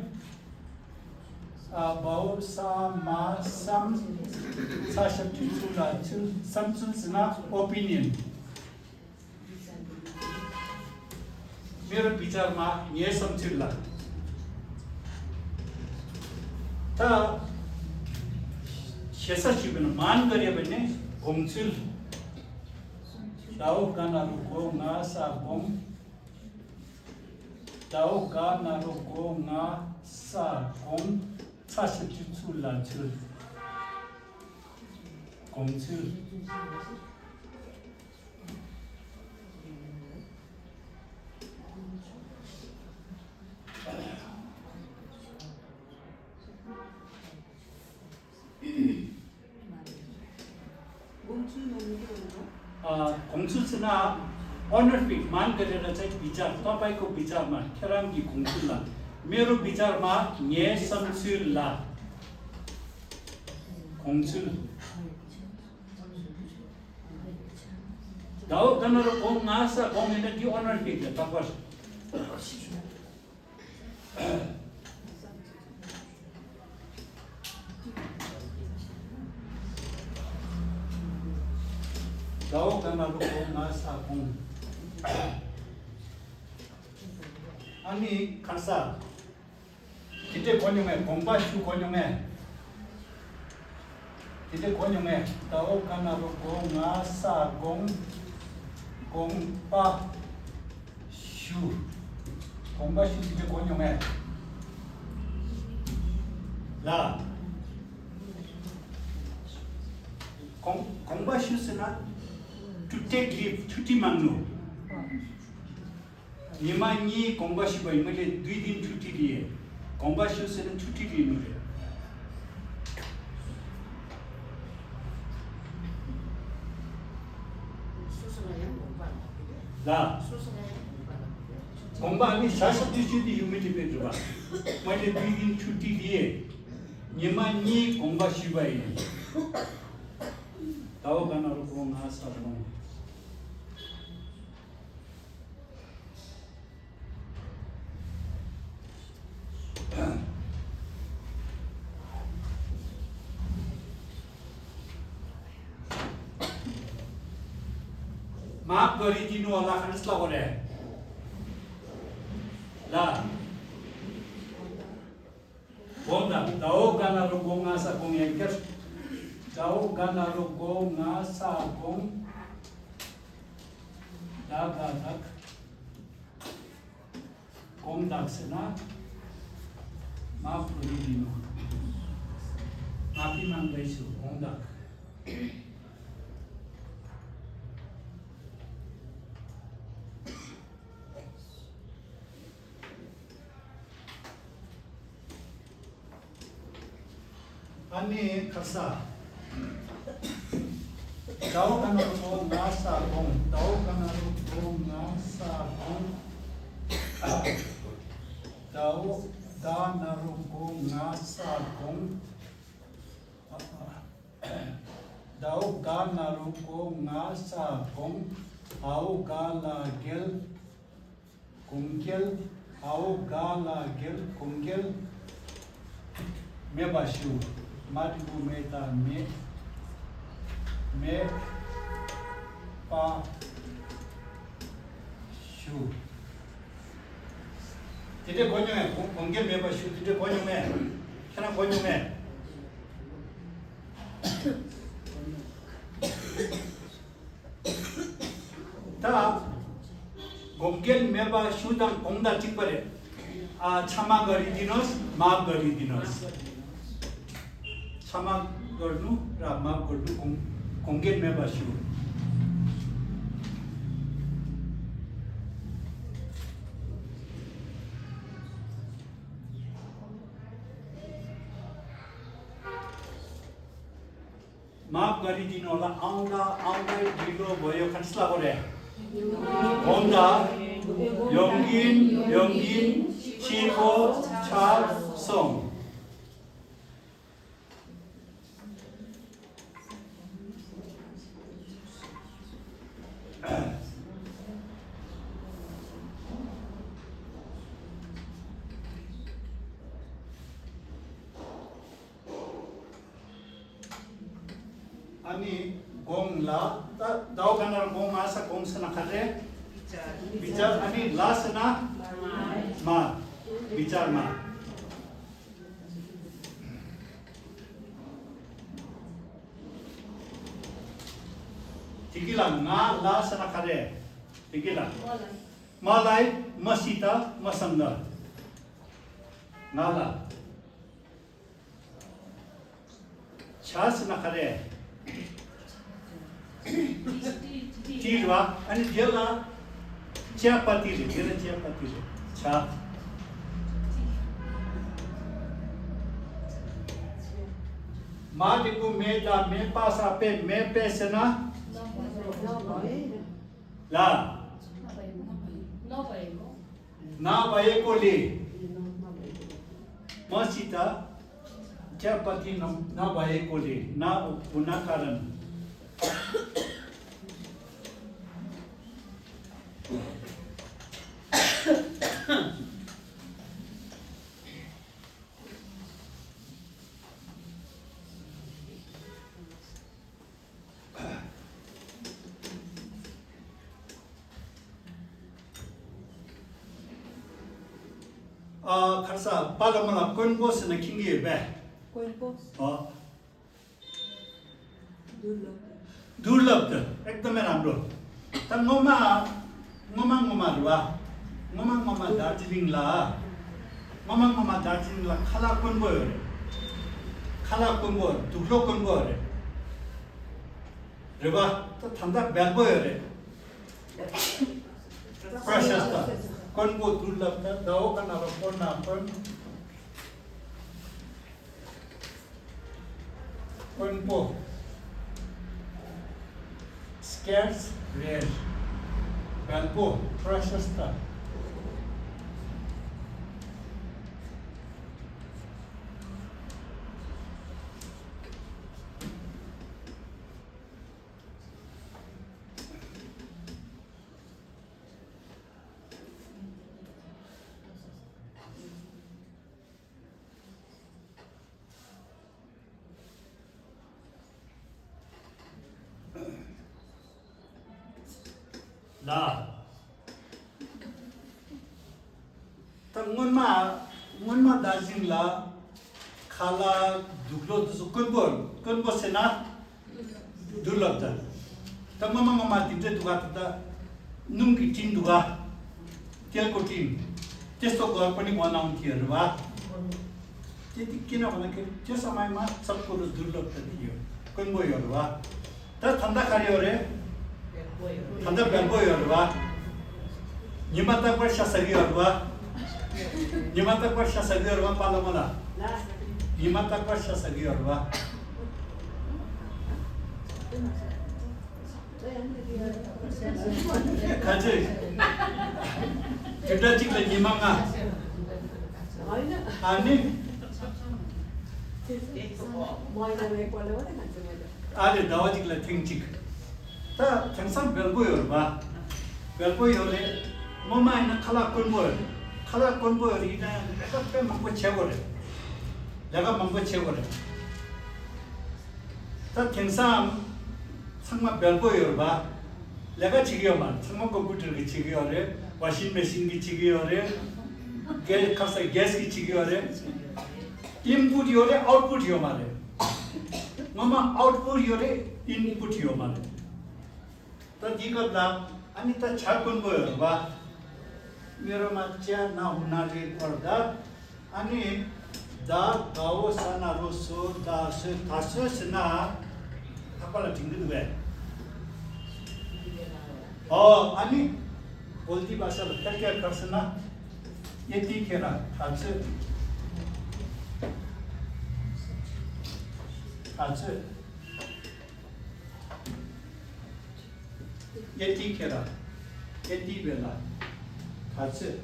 अ, भावसामा सम, छ शब्द छु ला, छु, सम्छु ཟེར་ན་ओपिनियन། मेरो विचारमा, ངའི་བསམ་ཚུལ་ལ། ད། ཞེ་ས་ཞུས་པ་ན་मान गरें भने དགོངས་ཚུལ། ཟླ་འོག་ག་ན་རོ་གོ་ང་ས་དགོངས། ཟླ་འོག་ག་ན་རོ་གོ་ང་ས་དགོངས། ཚ་ཞབས་ཀྱུ་ཚུ་ལ་ཚུལ། དགོངས་ཚུལ། དགོངས་ཚུལ་ཟེར་ན། ཨོ་ནར་ཕིག मान गरेर चाहिँ विचार, तपाईँको विचारमा, ཁྱེད་རང་གི་དགོངས་ཚུལ་ལ། मेरो विचारमा, ངའི་བསམ་ཚུལ་ལ། དགོངས་ཚུལ། ཟླ་འོག་ག་ན་རོ་གོ་ང་ས་དགོངས་ཡིན་ན་འདི་ཨོ་ནར་ཕིག་རེད་ལྷག་པར། ཟླ་འོག་ག་ན་རོ་གོ་ང་ས་དགོངས། ཨ་ནི་ཁ་ས། དེ་འདྲས་གོ་མྱོང་ངས། དགོངས་པ་ཞུ་གོ་མྱོང་ངས། དེ་འདྲས་གོ་མྱོང་ངས། ཟླ་འོག་ག་ན་རོ་གོ་ང་ས་དགོངས། དགོངས་པ་ཞུ། དགོངས་པ་ཞུ་དེ་འདྲས་གོ་མྱོང་ངས། ལ། དགོངས་དགོངས་པ་ཞུ་ཟེར་ན། to take leave, ཆུ་ཊི་མང་ནོ། ཉི་མ་གཉིས་དགོངས་པ་ཞུས་པ་ཡིན་མ་རེད། दुई दिन छुट्टी लिए། དགོངས་པ་ཞུ་ཟེར་ན་ཆུ་ཊི་ལེན་ནི་རེད། སོ་སོ་ལ་ཡང་དགོངས་པ་ལ་ལ། སོ་སོ་ལ་ཡང་དགོངས་པ་ལ་དགོངས་པ་ནི་བྱ་ཤ་དུས་ཆུ་དེ་ཡུ་མི་དེ་པེ་འགྲུབ་པ། མ་རེད། दुई दिन छुट्टी लिए། ཉི་མ་གཉིས་དགོངས་པ་ཞུས་པ་ཡིན། ཟླ་འོག་ག་ན་རོ་གོ་ང་ས་དགོངས། माफ गरिदिनु होला, खानस् लगोरे। ल। དགོངས་དག། ཟླ་འོག་ག་ན་རོ་གོ་ང་ས་དགོངས། ཡང་བསྐྱར། ཟླ་འོག་ག་ན་རོ་གོ་ང་ས་དགོངས། ད་ག་དག། དགོངས་དག་ཟེར་ན། माफ गरिदिनु। माफी माग्दैछु, དགོངས་དག། ཨ་ནི་ཁ་ས། ཟླ་བ་ག་ན་རུ་གོ་ང་ས་གོང་། ཟླ་བ་ག་ན་རུ་གོ་ང་ས་གོང་། ཟླ་བ་ཟླ་ན་རུ་གོ་ང་ས་གོང་། ཟླ་བ་ཟླ་ན་རུ་གོ་ང་ས་གོང་། འ་འོག་ག་ལ་རྒྱལ། གོང་རྒྱལ། འ་འོག་ག་ལ་རྒྱལ། གོང་རྒྱལ་མེད་པ་ཞུ། མ་འགྲེང་བུ་མེ་ད་མེད། མེད་པ་ཞུ། དེ་འདྲའི་གོ་མྱོང་ངས། གོང་གོང་རྒྱལ་མེད་པ་ཞུ། དེ་འདྲའི་གོ་མྱོང་ངས། ཁྱེད་རང་གོ་མྱོང་ངས། ད་གོང་རྒྱལ་མེད་པ་ཞུ་དང་གོང་དང་གཅིག་པ་རེད། ཨ་ཆ་མ་ག་རི་དི་ནོས། མ་ག་རི་དི་ནོས། ཆ་མ་ག་རུ་ར་མ་ག་རུ་གོང་གོང་རྒྱལ་མེད་པ་ཞུ། མ་ག་རི་དི་ནོ་ལ་ཨང་ད་ཨང་ད་དི་ལོ་བོ་ཡོ་ཁ་ཆི་ལ་གོ་རེ། གོང་ད། ཡོང་གིན་ཡོང་གིན། ཕྱི་གོ་ཆ་སོང་། ཨ་ནི་གོང་ལ། ད་ཟླ་བ་ག་ན་རུ་གོ་ང་ས་གོང་ཟེར་ན་ག་རེ། བི་ཅར། ཨ་ནི་ལ་ཟེར་ན་མ། བི་ཅར་མ། དེ་གི་ལ་ང་ལ་ཟེར་ན་ག་རེ། དེ་གི་ལ་མ་ལའི་མ་སི་ཏ་མ་སམ་ད། ང་ལ། ཆ་ཟེར་ན་ག་རེ། ཏི་རེད་བ། ཨ་ནི་དེ་ལ་ཅ་པ་ཏི་རེད། དེ་ལ་ཅ་པ་ཏི་རེད། ཆ། མ་འགྲེང་བུ་མེ་ད་མེད་པ་ས་པེ་མེད་པེ་ཟེར་ན། ལ། ན་བ་ཡེ་གོ་ལེ། མ་སི་ཏ། ཅ་པ་ཏི་ན་ན་བ་ཡེ་གོ་ལེ། ན་འོག་ག་ན་ཀ་རན། ཨ། ཁར་ས་པ་ལ་མ་ལ་དཀོན་པོ་ཟེར་ན་མཁྱེན་གྱི་ཡོད་པས། དཀོན་པོ། ཨ། दुर्लभ། दुर्लभ། एकदमै राम्रो। ད་ངོ་མ། ངོ་མ་ངོ་མ་རེད་བ། ངོ་མ་ངོ་མ་དར་ཇི་ལིང་ལ། ངོ་མ་ངོ་མ་དར་ཇི་ལིང་ལ་ཁ་ལག་དཀོན་པོ་ཡོད་རེད། ཁ་ལག་དཀོན་པོ། དུག་ལོག་དཀོན་པོ་ཡོད་རེད། རེད་བ། ད་ད་ལྟ་བལ་པོ་ཡོད་རེད། Precious ད། དཀོན་པོ། दुर्लभ ད། ཟླ་བ་ག་ན་རུ་གོ་ན་དཀོན། དཀོན་པོ། Scarce, rare. བལ་པོ། Precious ད། ལ། ད་སྔོན་མ། སྔོན་མ་དར་ཇི་ལིང་ལ་ཁ་ལག་དུག་ལོག་དེ་ཚོ་དཀོན་པོ། དཀོན་པོ་ཟེར་ན། दुर्लभ ད། ད་སྔོན་མ་སྔོན་མ་དེ་འདྲ་འདུག་ག་ད་ད་སྣུམ་གྱི་སྤྲིན་འདུག་ག་ཏིལ་ཀོ་སྤྲིན། དེ་སོགས་གོར་པ་ནི་ཝ་ནང་ཐི་ཡོད་རེད་བ། དེ་དེ་སྐྱེ་ན་བ་ན་ཁེ་ཁེ་ས་མ་ཡི་མ་ཚབ་ཀོ་རུ་दुर्लभ ད་དེ་ཡོད། དཀོན་པོ་ཡོད་རེད་བ། ད་ད་ད་ག་རེ་ཡོད་རེད། ད་ད་བལ་པོ་ཡོད་རེད་བ། ཉི་མ་རྟག་པར་ཤ་ཟ་གི་ཡོད་རེད་བ། ཉི་མ་རྟག་པར་ཤ་ཟ་གི་ཡོད་རེད་བ། པ་ལ་མ་ལ། ཉི་མ་རྟག་པར་ཤ་ཟ་གི་ཡོད་རེད་པ། ག་ཚོད། བདུན་ཕྲག་གཅིག་ལ་ཉི་མ་ལྔ། ཨ་ནི། ཨ་ལས་ཟླ་བ་གཅིག་ལ་ཐེངས་གཅིག་ད་དེང་སང་བལ་པོ་ཡོད་རེད་པ། བལ་པོ་ཡོད་རེད། སྔོན་མ་ཡིན་ན་ཁ་ལག་དཀོན་པོ་ཡོད་རེད། ཁ་ལག་དཀོན་པོ་ཡོད་རེད། ཡིན་ན་ཡང་ལས་ཀ་དཔེ་མང་པོ་བྱེད་དགོས་རེད། ལས་ཀ་མང་པོ་བྱེད་དགོས་རེད། ད་དེང་སང་ཚང་མ་བལ་པོ་ཡོད་རེད་པ། ལས་ཀ་བྱེད་ཀྱི་ཡོད་མ་རེད། ཚང་མ་ཀོམ་པུ་ཊར་གྱིས་བྱེད་ཀྱི་ཡོད་རེད། ཝ་ཤིང་མེ་ཤིན་གྱིས་བྱེད་ཀྱི་ཡོད་རེད། གེ་ཁ་ས་གེ་སི་གྱིས་བྱེད་ཀྱི་ཡོད་རེད། ཨིན་པུཊ་ཡོད་རེད། ཨའུཊ་པུཊ་ཡོད་མ་རེད། སྔོན་མ་ཨའུཊ་པུཊ་ཡོད་རེད། ཨིན་པུཊ་ཡོད་མ་རེད། ད་འདི་སྐབས་ལ་ཨ་ནི་ད་བྱ་དཀོན་པོ་ཡོད་རེད་པ། མེ་རོ་མ་ཅ་ན་ཧུ་ན་རེ་སྐོར་ད། ཨ་ནི་ད་ག་འོ་ས་ན་རོ་སོ་ད་སོ་ད་སོ་ཟེར་ན་ལྷག་པ་ལ་དྲན་གྱི་འདུག་གས། ཨོ་ཨ་ནི་བོལ་ཏི་བ་ས་ལ་ཕལ་སྐད་ཁར་ཟེར་ན་ཡེ་ཏི་ཁེ་ར་ད་ཚོད་ད་ཚོད། ཡེ་ཏི་ཁེ་ར། ཡེ་ཏི་བེ་ལ། ད་ཚོད།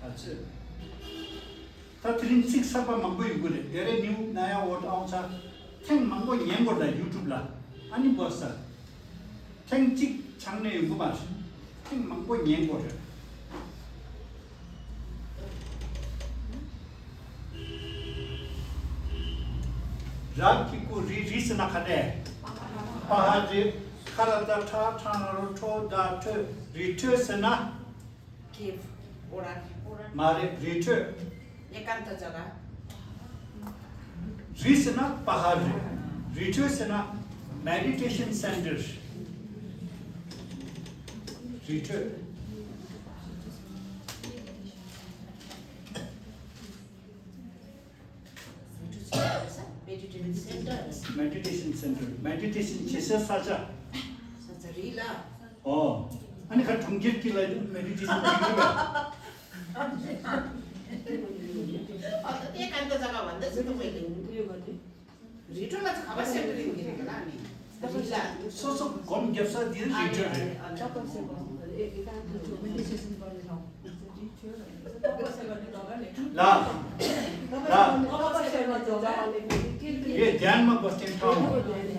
ད་ཚོད། ད་དེ་རིང་ཚིག་གསར་པ་མང་པོ་ཡོང་གི་རེད། དེ་རིང་ནིའུ་ནཱ་ཡ་ཝརཌ་ཨང་ཚ་ཐེངས་མང་པོ་ཉན་དགོས་རེད་ཡུ་ཊུབ་ལ། ཨ་ནི་བོ་ས། ཐེངས་གཅིག་ཆགས་ནས་ཡོང་གི་མ་རེད། ཐེངས་མང་པོ་ཉན་དགོས་རེད། ར་གི་གུ་རི། རི་ཟེར་ན་ག་རེ། པ་ཧ་རི། ཁ་ར་ད་ཁྲ་ཁྲ་ན་རོ་ཁྲོ་ད་ཁྲོད། རི་ཁྲོད་ཟེར་ན། Cave, oral, oral. མ་རེད། རི་ཁྲོད། ཉེ་གན་ད་ཛ་ག་རི་ཟེར་ན་པ་ཧ་རི། རི་ཁྲོད་ཟེར་ན་མེ་ཌི་ཊེ་ཤན་སེན་ཊར། རི་ཁྲོད། Meditation center. Meditation center. མེ་ཌི་ཊེ་ཤན་བྱེད་སའི་ས་ཆ། ས་ཆ་རེད་ལ། ཨོ། ཨ་ནི་ཁ་གྲོང་ཁྱེར་གྱི་ལ་ཡིན་མེ་ཌི་ཊེ་ཤན་བྱེད་ཀྱི་རེད། ཨ་ད་དེ་ག་འདྲ་ཟ་ག་བ་འདི་སུ་དུ་མེད་ལེ། རི་ཁྲོད་ལ་ཚ་ག་བ་སེམས་རིག་གི་རེད་ག་ལ་ནི། རི་ལ། སོ་སོ་སྒོམ་རྒྱབ་ས་འདི་རི་ཁྲོད་རེད། ལ། ལ། ཡེ་དྷྱན་མ་བོ་སྟེ་ཐང་། ག་རེ་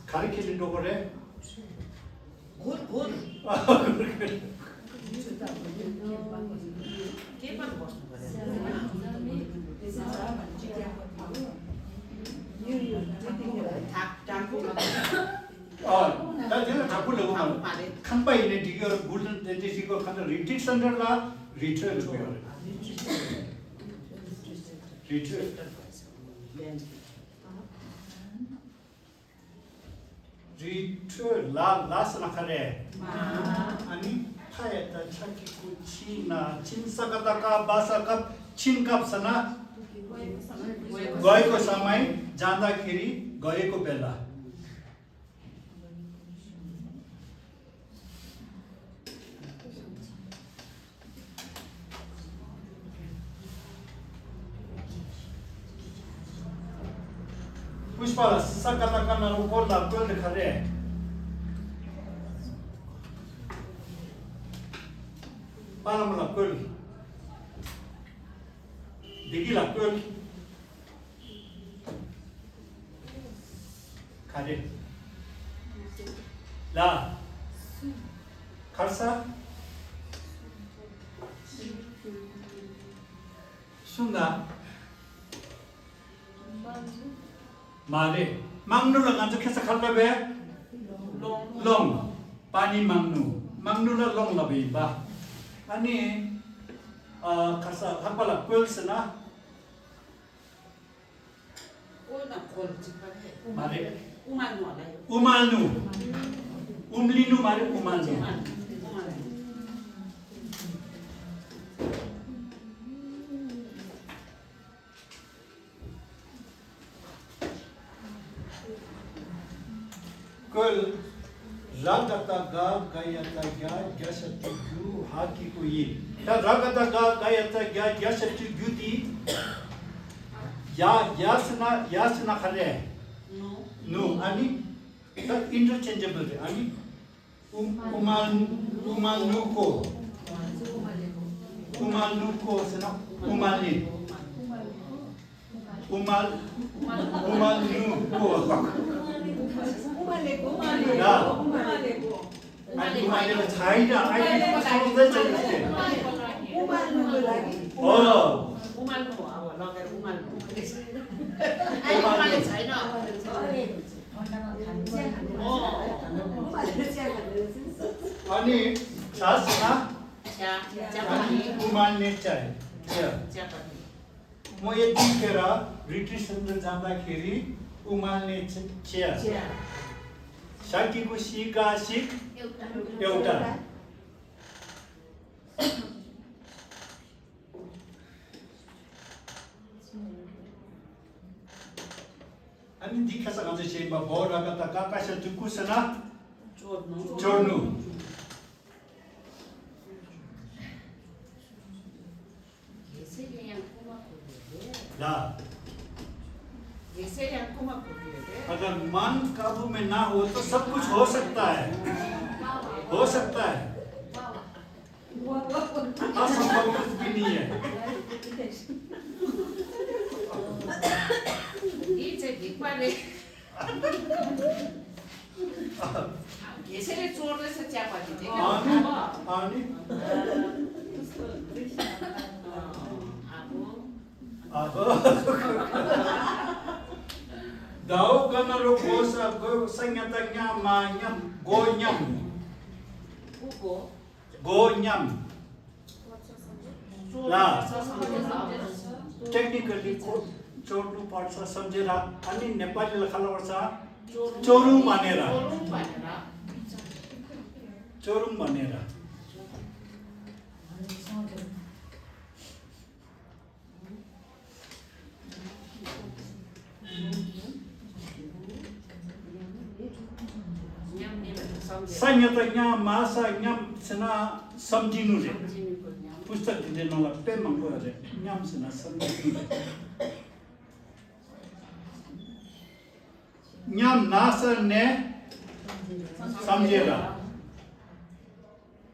ཁྱེར་ནས་འགྲོ་དགོས་རེད། གུར་གུར། ཨ། ད་དེ་ལ་དྲག་པོ་ལབ་དགོས་མ་རེད། ཁང་པ་ཡིན་ན་འགྲིག་གི་ཡོད་རེད། གུར་ལ་དེ་འདྲ་ཞིག་གོ་ཁ་ན་རི་ཊི་རིཊ་སེན་ཊར་ལ་རི་ཁྲོད་ལབ་ཀྱི་ཡོད་རེད། རི་ཁྲོད། རི་ཁྲོད་ལ་ལ་ཟེར་ན་ག་རེ། ཨ་ནི་ཕ་ཡ་བཏགས་ཕྱ་གི་གུ་ཕྱི་ན་ཕྱིན། ས་ཀ་བཏགས་སྐ་བ་ས་སྐབས། ཕྱིན་སྐབས་ཟེར་ན། གོ་ཡི་གོ་ས་མ་ཡི་ཇ་འ་ད་གི་རི། གོ་ཡི་གོ་བེ་ལ། པུཤ་པ་ལ་ས་ཀ་བཏགས་སྐ་ན་རོ་བཀོལ་ལ་བཀོལ་དེ་ག་རེ། པ་ལ་མ་ལ་བཀོལ། བདེ་སྐྱིད་ལ་བཀོལ། ག་རེ། ལ། གར་ས། སུ་ན། མ་རེད། མང་ནུ་ལ་ང་ཚོ་ཁ་སང་ག་རེ་ལབ་པས། ལོང་། པ་ནི་མང་ནུ། མང་ནུ་ལ་ལོང་ལབ་པ་ཡིན་པ། ཨ་ནི། ཨ། གར་ས་ལྷག་པ་ལ་བཀོལ་ཟེར་ན། ཨོ་ན་གོལ་གཅིག་པ་རེད། མ་རེད། ཨུ་མ་ནུ་ལ་ཡོད། ཨུ་མ་ནུ། ཨུམ་ལི་ནུ་མ་རེད། ཨུ་མ་ནུ། ཨུ་མ་ནུ། ཨུ་མ་ནུ། ར་ག་བཏགས་རྒ་ག་ཡ་བཏགས་རྒྱ་རྒྱ་ཞབས་ཀྱུ་རྒྱུ་ཧ་གི་གུ་ཡི། ད་ར་ག་བཏགས་རྒ་ག་ཡ་བཏགས་རྒྱ་རྒྱ་ཞབས་ཀྱུ་རྒྱུ་དེ། ཡ་ཡ་ཟེར་ན་ཡ་ཟེར་ན་ག་རེ། ནུ། ཨ་ནི། ད་ཨིན་ཊར་ཆེན་ཇེ་བལ་རེད། ཨ་ནི། ཨུ་ཨུ་མ་ཨུ་མ་ནུ་ཀོ། ཨུ་མ་ནུ་ཀོ་ཟེར་ན་ཨུ་མ་ལེ། ཨུ་མ་ཨུ་མ་ནུ་ཀོ། ཡ། ཨ་ནི་ཨུ་མ་ལེ་ལ་ཆ་ཡི་ད། ཨ་ནི་ཨུ་མ་ལེ་ལ་ཆ་ཡི་ད། ཨོ། ཨུ་མ་ལེ་ལ་ཨུ་མ་ལེ་ལ་ཨུ་མ་ལེ་ལ་ཆ་ཡི་ད། ཨ་ནི་ཨུ་མ་ལེ་ཆ་ཡི་ད། ཨ་ནི་ཇ་ཟེར་ན། ཇ། ཇ་པ་ནི། ཨ་ནི་ཨུ་མ་ནེ་ཇ། ཇ། ཇ་པ་ནི། མོ་ཡེ་ཏི་ཁེ་ར་རི་ཏི་སན་དུ་ཛ་ད་ཁེ་རི་ཨུ་མ་ནེ་ཇ། ཇ། ཞ་གི་གུ་ཤི་ག་ཤིག་ཨེའུ་ཏ། ཨ་ནི་འདི་ཁ་ས་ང་ཚོས་བཤད་པ་བོ་ར་ག་བཏགས་རྒ་ག་ཞབས་ཀྱུ་གུ་ཟེར་ན། ཅོར་ནུ། ཅོར་ནུ། कैसे ये यहाँ कुमा को दे दे? ལ། कैसे यहाँ कुमा को दे दे? अगर मन काबू में ना हो तो सब कुछ हो सकता है। हो सकता है। असंभव कुछ भी नहीं है। ཉིད་ཀྱི་སྡིག་པ་ལས། རྒྱལ་སྲས་ལས་གཙོར་ལས་སུ་བཅག་པ་དེ་དེ་ཨ་ནི། ཨ་ནི། ཨ་བོ། ཨ་བོ། ཟླ་བོ་ག་ན་རོ་གོ་ས་གོ་ས་ཉ་ད་ཉ་མ་ཉམས་གོ་ཉམས། ཨུ་གོ། གོ་ཉམས། ལ། ཊེག་ནི་ཀལ་ལི་ཁོ་ཅོར་ནུ་ཕར་ས་སམ་ཇེ་ར། ཨ་ནི་ནེ་པ་ལི་ལ་ཁ་ལ་བར་ས། ཅོ་རུང་མ་ནེ་ར། ཅོ་རུང་མ་ནེ་ར། ས་ཉ་ད་ཉ་མ་ས་ཉམས་ཟེར་ན་སམ་ཇི་ནུ་རེད། པུ་སྟག་འདི་འདྲའི་ནང་ལ་དཔེ་མང་པོ་ཡོད་རེད། ཉམས་ཟེར་ན་སམ་ཇི་ནུ་རེད། ཉམས་ན་ས་ནེ་སམ་ཇེ་ར།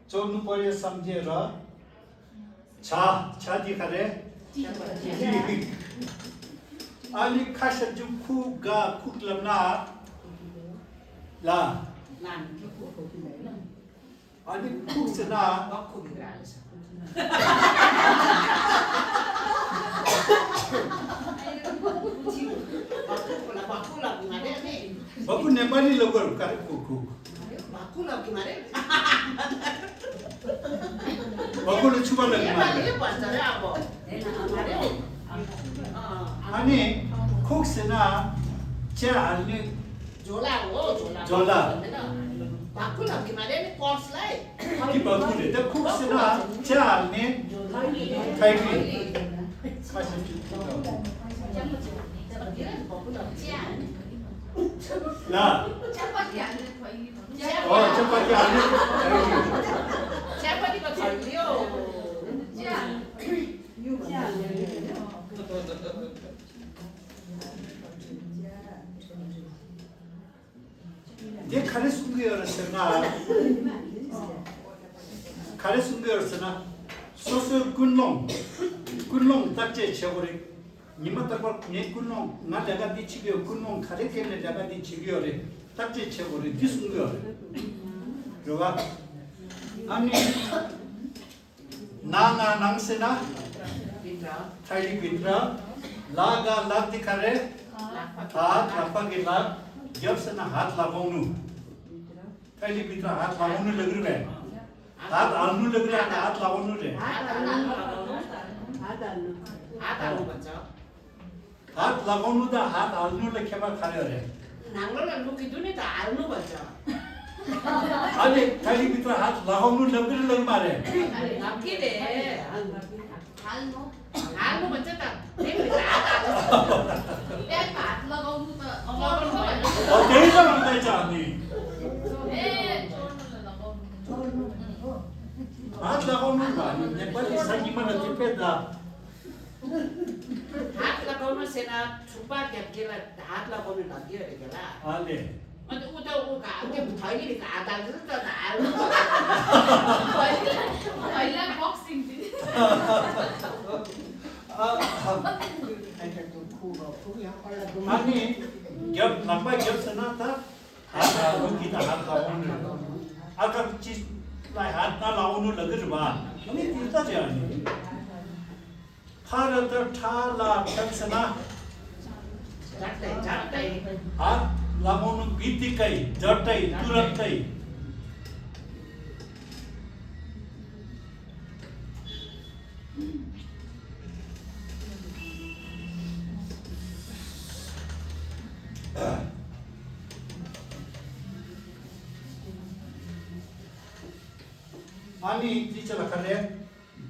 ཅོར་ནུ་པ་རེ་སམ་ཇེ་ར། ཆ། ཆ་འདི་ག་རེ། ཨ་ནི་ཁ་ཞབས་ཀྱུ་ཁུ་ག་ཁུག་ལབ་ན། ལ། ཨ་ནི་ཁུག་ཟེར་ན། བ་ཀུ་ནེ་པ་ལི་ལ་གོ་རུ་ག་རེ་ཁུག་ཁུག་བ་ཀུ་ལ་ཆུ་བ་ལ་གི་མ་རེད། ཨ་ནི་ཁུག་ཟེར་ན་ཅ་ཨ་ནི། ཇོ་ལ། འོ་ཇོ་ལ། ཇོ་ལ། བ་ཀུ་ལ་གི་མ་རེད། ནི་ཀོར་སི་ལ། ཁི་བ་ཀུ་རེད། ད་ཁུག་ཟེར་ན་ཅ་ཨ་ནི་ཐའི་ཀི། ཁ་ཤས་ཅིག་ཁུག་ལ། ཨོ་ཅ་པ་ཏི་ཨ་ནི་ཐའི་ཀི། ཅ་པ་ཏི་ག་ཐའི་ཀི་ཡོ། འདི་ག་རེ་གསུང་གི་ཡོད་རེད་ཟེར་ན། ག་རེ་གསུང་གི་ཡོད་རེད་ཟེར་ན། སོ་སོའི་ཀུན་སློང་། ཀུན་སློང་བརྟག་དཔྱད་བྱེད་དགོས་རེད། ཉི་མ་རྟག་པར་ངའི་ཀུན་སློང་ང་ལས་ཀ་འདི་བྱེད་ཀྱི་ཡོད། ཀུན་སློང་ག་རེ་ཐད་ནས་ལས་ཀ་འདི་བྱེད་ཀྱི་ཡོད་རེད། བརྟག་དཔྱད་བྱེད་དགོས་རེད། འདི་གསུང་གི་ཡོད་རེད། རེད་བ། ཨ་ནི། ན་ང་ནང་ཟེར་ན། ཐའི་ལི་བི་ཏྲ། ལ་ག་ལག་འདི་ག་རེ། ཧ་ལག་པ་གི་ལག། རྒྱབ་ཟེར་ན་ཧ་ལག་གོང་ནུ། ཐའི་ལི་བི་ཏྲ་ཧ་ལག་གོང་ནུ་ལབ་གི་རེད་པས། ཧ་ལག་ནུ་ལབ་གི་རེད། ཧ་ལག་གོང་ནུ་རེད། ཧ་ལག་གོང་ནུ་དང་ཧ་ལག་ནུ་ལ་ཁྱད་པར་ག་རེ་ཡོད་རེད། ནང་ལོགས་ལ་ལུག་གི་འདུག་ནི་ད་ཨ་ལ་ནུ་བ་ཅོ། ཨ་ནི་ཐའི་ལི་བི་ཏྲ་ཧ་ལག་གོང་ནུ་ལབ་གི་རེད་ལབ་མ་རེད། ལབ་གི་རེད། ཨ་ལ་ནུ། ཨ་ལ་ནུ་བ་ཅོ་ད། དེ་མི་ད་ཨ་ད་ཨ་ལ་ནུ། དེ་ཨ་ལ་གོང་ནུ་ད་ཨ་ལ་ནུ་བ་ཅོ། ཨོ་དེ་ཡང་དེ་ཅག་ནི། ཨེ། ནེ་པ་ལི་ས་ཉི་མ་ལ་དེ་དཔེ་ད། དར་ལ་གོ་ནོ་ཟེར་ན་དྲུག་པ་རྒྱབ་ཀྱི་ལ་དར་ལ་གོ་ནོ་ལབ་ཀྱི་རེད་ཀྱི་ལ། ཨ་ལེ། ཨ་ཏི་ཨུ་ཏ་ཨུ་ག་ཨ་ཏི་ཐོ་ཡི་རི་ག་ཨ་ཏ་ཏི་ཏ་ཏ་ཨ་ལ། ཐོ་ཡི་ལ་བོག་སིང་ཏི། ཨ་ཨ་ནི་རྒྱབ་ལག་པ་རྒྱབ་ཟེར་ན་ད། ཧ་ད་ལུ་གི་ད་ཧ་ད་འོང་ནུ། ཨ་ཀ་ཅི་ལ་ཧ་ད་ལ་འོང་ནུ་ལ་གི་རི་བ། ནི་ཏི་ད་རི་ཨ་ནི། ཕ་ར་ད་ཁྲ་ལ་ཁྲ་ཚ་ན། ཇག་ཏའི་ཇག་ཏའི། ཨ་ལ་འོང་ནུ་བི་ཏི་ཀའི་ཇག་ཏའི་ཏུ་ར་ཏའི། ཨ་ནི་ཅི་ཆ་ལ་ཁ་རེ།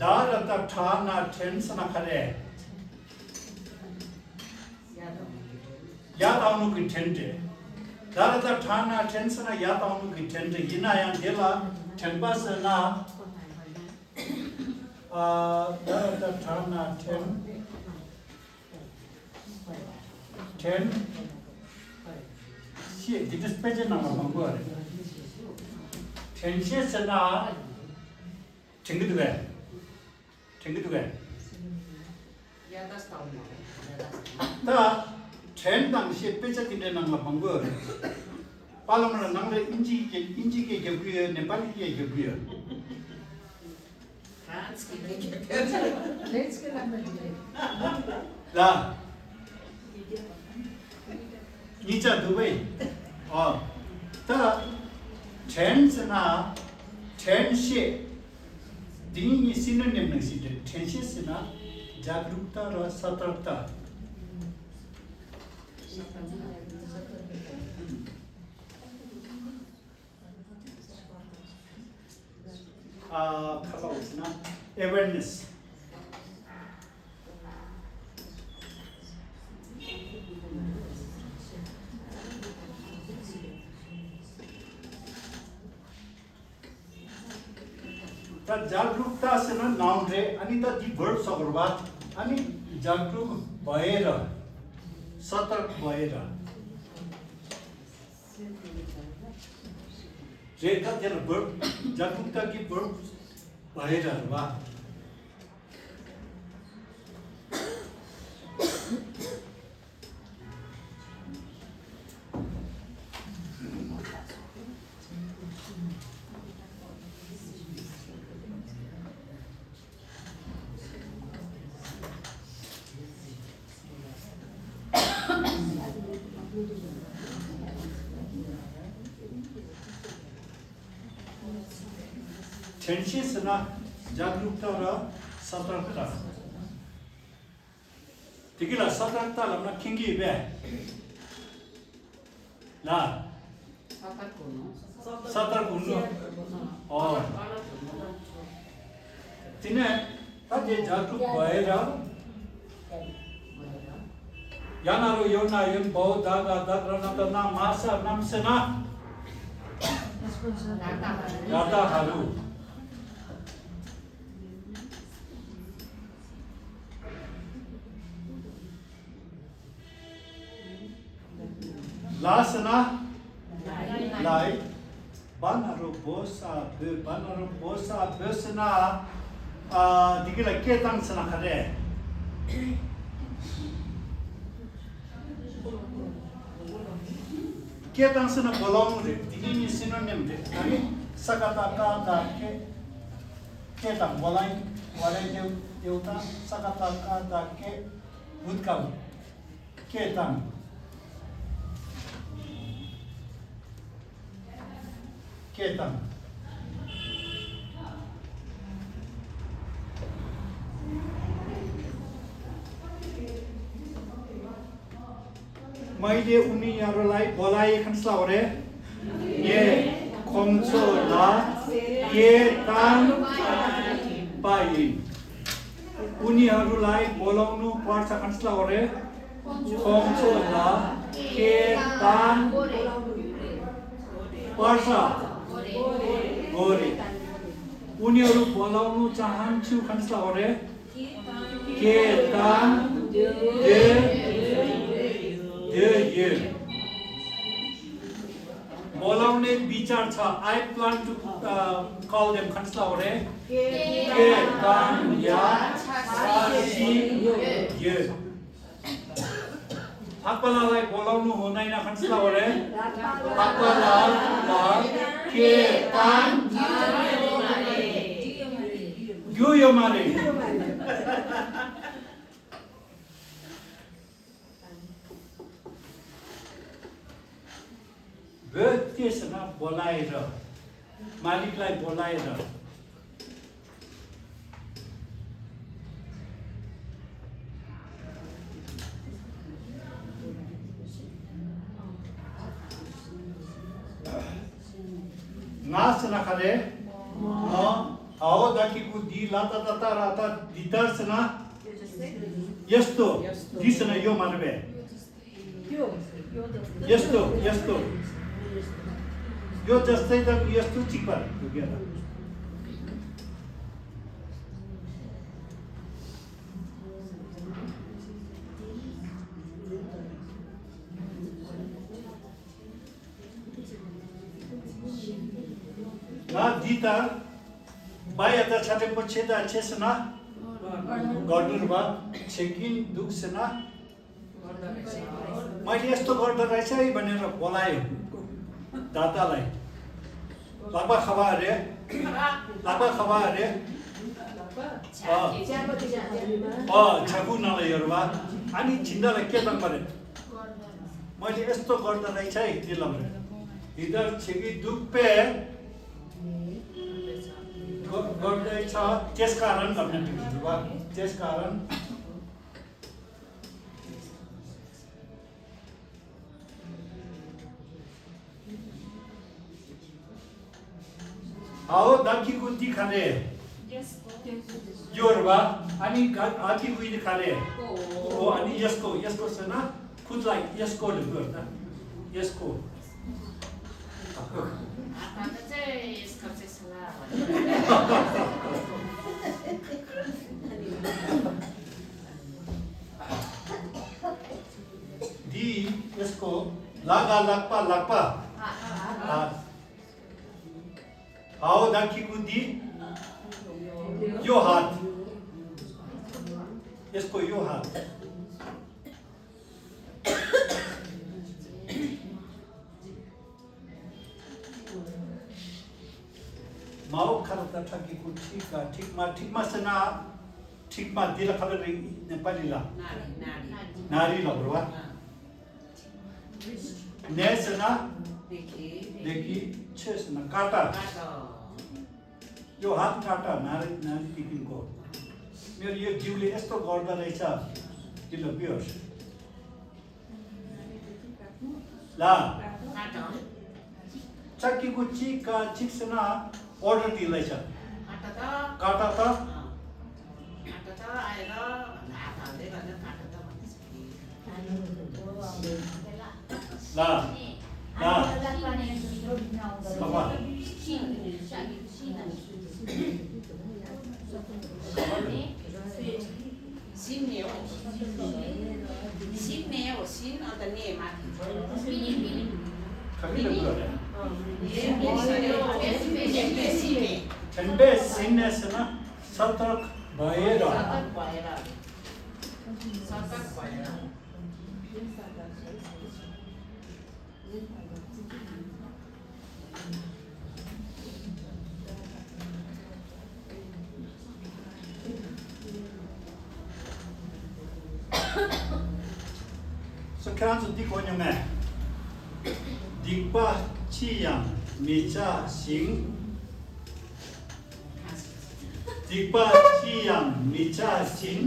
ད་ར་ད་ཁྲ་ན་ཁྲེན་ས་ན་ཁ་རེ། ཡ་དང་ནུ་གི་ཕྲན་ཏེ། ད་ར་ད་ཁྲ་ན་ཕྲན་ཟེར་ན་ཡ་དང་ནུ་གི་ཕྲན་ཏེ་ཡིན་ན་ཡང་དེ་ལ་ཕྲན་པ་ཟེར་ན། ཨ་ད་ར་ད་ཁྲ་ན་ཕྲན། ཕྲན། ཤེས་འདི་འདྲ་དཔེ་ཆའི་ནང་ལ་མང་པོ་རེད། ཕྲན་ཤེས་ཟེར་ན། དྲན་གི་འདུག་གས། དྲན་གི་འདུག་གས། ཡ་ད་སྟག་མོ་རེད། ཡ་ད་སྟག་མོ། ད་དྲན་དང་ཞེས་དཔེ་ཆ་དེ་འདྲའི་ནང་ལ་མང་པོ་ཡོད་རེད། པ་ལ་མ་ལ་ནང་ལ་ཨིན་ཇི་སྐད་ཨིན་ཇི་སྐད་རྒྱབ་ཀྱི་ཡོད། ནེ་པ་ལི་སྐད་རྒྱབ་ཀྱི་ཡོད། ཕ་རན་སི་སྐད་རྒྱབ་ཀྱི་ཡོད། ལ། གཉིས་ཆ་འདུག་པས། ཨོ། ད། དྲན་ཟེར་ན། དྲན་ཤེས། འདི་གཉིས་སི་ནོ་ནིམ་ནང་བཞིན་རེད། དྲན་ཤེས་ཟེར་ན། ཇག་རུག་ཏ་ར་ས་ཏར་ཏ། ཨ་ཁ་ལག་ཟེར་ན་ཨེ་ཝེར་ནེ་སི། ད་ཇག་རུག་ཏ་ཟེར་ན་ནའུན་རེད། ཨ་ནི་ད་འདི་བརབ་ཟེར་དགོས་རེད་པ། ཨ་ནི་ཇག་རུག་བ་ཡེ་ར། ས་ཏར་བ་ཡེ་ར། རེད། ད་དེ་ལ་བརབ། ཇག་རུག་ཏ་གི་བརབ་བ་ཡེ་ར་རེད་པ། དྲན་ཤེས་ཟེར་ན་ཇག་རུག་ཏ་ར་ས་ཏར་ཏ། དེ་གི་ལ་ས་ཏར་ཏ་ལབ་ན་མཁྱེན་གྱི་ཡོད་པས། ལ། ས་ཏར་གུ་ནོ། ས་ཏར་གུ་ནོ། ཨོ། དེ་ནས་ད་དེ་ཇག་རུག་བ་ཡེ་ར། ཡ་ན་རོ་ཡོ་ན་ཡོན་བའོ་ད་ག་ད་ག་ར་ན་ད་ན་མ་ས་ནམ་ཟེར་ན། ཡ་ད་ཧ་རུ། ལ་ཟེར་ན། ལའི། བ་ན་རོ་བོ་ས་བོད། བ་ན་རོ་བོ་ས་བོད་ཟེར་ན། ཨ་འདི་གི་ལ་སྐད་བཏང་ཟེར་ན་ག་རེ། སྐད་བཏང་ཟེར་ན་སྦོ་ལོང་རེད། འདི་གཉིས་གཉིས་སི་ནོ་ནིམ་རེད། ད་ནི་ས་ཀ་ཏ་ཀ་ཏ་སྐད། སྐད་དང་སྦོ་ལོང་བ་རེ་ཡོ་ཡོ་ད་ས་ཀ་ཏ་ཀ་ཏ་སྐད། བུད་ཀམ། སྐད་བཏང་། སྐད་བཏང་། མ་ཡི་དེ་ཨུ་ནི་ཡ་རོ་ལའི་བོ་ལ་ཡེ་ཁན་སླ་བ་རེད། ངས་ཁོང་ཚོ་ལ་སྐད་བཏང་པ་ཡིན། ཨུ་ནི་ཧ་རུ་ལའི་བོ་ལོང་ནུ་པར་ས་ཁན་སླ་བ་རེད། ཁོང་ཚོ་ལ་སྐད་བཏང་པར་ས་གོ་རེད། उनीहरू बोलाउनु चाहन्छु खनिस्ला हो रे। के तान दे दे यो। बोलाउने विचार छ। I plan to call them खनिस्ला हो रे। के तान या सासी यो। ལྷག་པ་ལ་ལ་བོ་ལའོ་ནུ་ཧོ་ན་ཡིན་ན་ཁན་སི་ལ་བོ་རེད། ལྷག་པ་ལ་ལ་ཀེ་ཏན་རྒྱུ་ཡོད་མ་རེད། བོད་སྐད་ཟེར་ན་བོ་ལ་ཡི་ར། མ་ལིག་ལ་བོ་ལ་ཡི་ར། ང་ཟེར་ན་ག་རེ། ཨ་འོ་ད་ཀི་ཀུ་འདི་ལ་ཏ་ཏ་ཏ་ར་ཏ་འདི་ལྟར་ཟེར་ན། ཡེས་ཏོ། འདི་ཟེར་ན་ཡོད་མ་རེད་པས། ཡེས་ཏོ། ཡེས་ཏོ། ཡོ་ཇ་སེ་དང་ཡེས་ཏོ་གཅིག་པ་རེད་དུ་ག་ར། ང་འདི་ལྟར། བ་ཡ་ད་ཆ་དྲེག་པོ་ཆེ་ད་ཆེ་ཟེར་ན། གོ་དུར་བ་ཆེ་གིན་འདུག་ཟེར་ན། མ་ཡེས་ཏོ་གོར་དོ་ར་ཆ་ཡི་བ་ནེ་ར་བོ་ལ་ཡོ། ད་ད་ལ་ཡི། ལག་པ་ཁ་བ་རེད། ལག་པ་ཁ་བ་རེད། ཨ། ཨ་ཆ་ཁུ་ནང་ལ་ཡོད་རེད་བ། ཨ་ནི་སྦྱིན་བདག་ལ་སྐད་བཏང་པ་རེད། མ་ཡེས་ཏོ་གོར་དོ་ར་ཆ་ཡི་དེ་ལབ་རེད། འདི་ལྟར་བྱེད་ཀྱི་འདུག་པས། གོར་དོའི་ཆ་ཇེས་ཀ་རན་ལབ་ན་འགྲིག་གི་འདུག་བ། ཇེས་ཀ་རན། ཨའོ་ད་ཀི་ཀུ་འདི་ག་རེ། ཡོར་བ། ཨ་ནི་ག་ཨ་ཀི་ཀུ་འདི་ག་རེ། ཨོ་ཨ་ནི་ཡེས་ཀོ་ཡེས་ཀོ་ཟེར་ན་ཁུ་ལ་ཡེས་ཀོ་ལ་ཡོར་ད་ཡེས་ཀོ། འདི་ཡེས་ཀོ། ལ་ག་ལག་པ་ལག་པ། ཨ། ཨའོ་ད་ཀི་ཀུ་འདི། ཡོ་ཧད། ཡེས་ཀོ་ཡོ་ཧད། མའོ་ཁ་ལ་ད་ཁྲག་གི་ཀུ་ཁྲིག་ག་ཁྲིག་མ་ཁྲིག་མ་ཟེར་ན། ཁྲིག་མ་འདི་ལ་ཁ་ལ་རིང་ནེ་པ་ལི་ལ། ན་རི་ན་རི། ན་རི་ལ་བོར་བ། ནེ་ཟེར་ན། ནེ་ཀི། ནེ་ཀི། ཆེ་ཟེར་ན་ཀ་ཏ། ཀ་ཏ། ཡོ་ཧད་ཀ་ཏ་ན་རི་ན་རི་ཏི་ཀིན་ཀོ། མེར་ཡོ་ཇིབ་ལི་ཨེས་ཏོ་གོར་ད་རེ་ཆ། འདི་ལ་བིའོ་ཤི། ལ། ཅ་ཀི་ཀུ་ཅི་ཀ་ཅིག་ཟེར་ན་ཨོར་ཌར་དེ་ལ་ཤ། ཀ་ཏ་ཏ། ལ། ལ། ལ། ལ། ཟིན་ནེའོ། ཟིན་ནེའོ། ཟིན་ཨ་ད་ནེ་མ་ཐི། ཁ་མི་ལ་བུ་ར་ལ། ཐན་པས་ཟིན་ནེ། ཐན་པས་ཟིན་ནེ་ཟེར་ན་ས་ཏག་བ་ཡེ་ར། ས་ཏག་བ་ཡེ་ར། ས་ཏག་བ་ཡེ་ར། སོ་ཁྱེད་རང་ཚོ་འདི་གོ་མྱོང་ངས། སྡིག་པ་ཅི་ཡང་མི་བྱ་ཞིང་། སྡིག་པ་ཅི་ཡང་མི་བྱ་ཞིང་།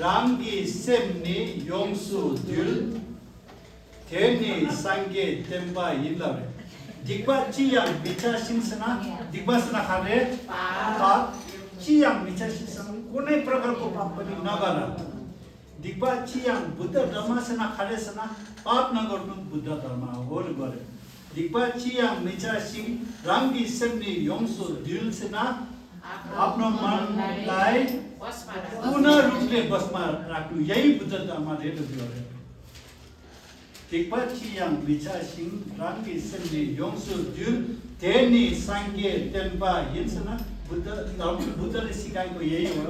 རང་གི་སེམས་ནི་ཡོངས་སུ་འདུལ། དེ་ནི་སངས་རྒྱས་བསྟན་པ་ཡིན་ལབ་རེད། སྡིག་པ་ཅི་ཡང་མི་བྱ་ཞིང་ཟེར་ན། སྡིག་པ་ཟེར་ན་ག་རེ། པ། པ། ཅི་ཡང་མི་བྱ་ཞིང་ཟེར་ན་ཀུན་ནས་པྲ་ཀར་པོ་པ་པ་ནི་ན་ག་ར། སྡིག་པ་ཅི་ཡང་བུདྡྷ་དྷརྨ་ཟེར་ན་ག་རེ་ཟེར་ན། པཱཔ་ན་ཀར་ཏུ་བུདྡྷ་དྷརྨ་འོ་རེད་པ་རེད། སྡིག་པ་ཅི་ཡང་མི་བྱ་ཞིང་། རང་གི་སེམས་ནི་ཡོངས་སུ་འདུལ་ཟེར་ན། आक्रमणलाई पूर्ण रूपले भस्म राख्नु, यही बुद्ध धर्म रेडियो थियो अरे। धिक्पात छि याङ मिच्छा सिंह रामकी सिमली योङसु द्युल तेनी संख्ये तेनपा हिंसना बुद्ध धर्म, बुद्धले सिकाएको यही हो।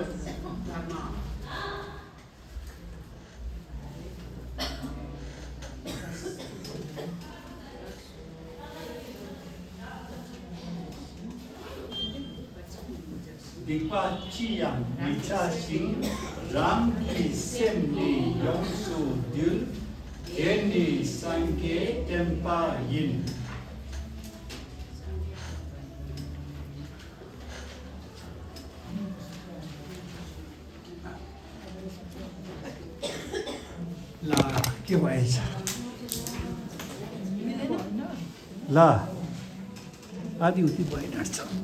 སྡིག་པ་ཅི་ཡང་མི་བྱ་ཞིང་། རང་གི་སེམས་ནི་ཡོངས་སུ་འདུལ། དེ་ནི་སངས་རྒྱས་བསྟན་པ་ཡིན། ལ་སྐྱེ་བ་ཨེ་ཆ། ལ་ཨ་དེའུ་ཏི་བའི་ནར་ཚང་།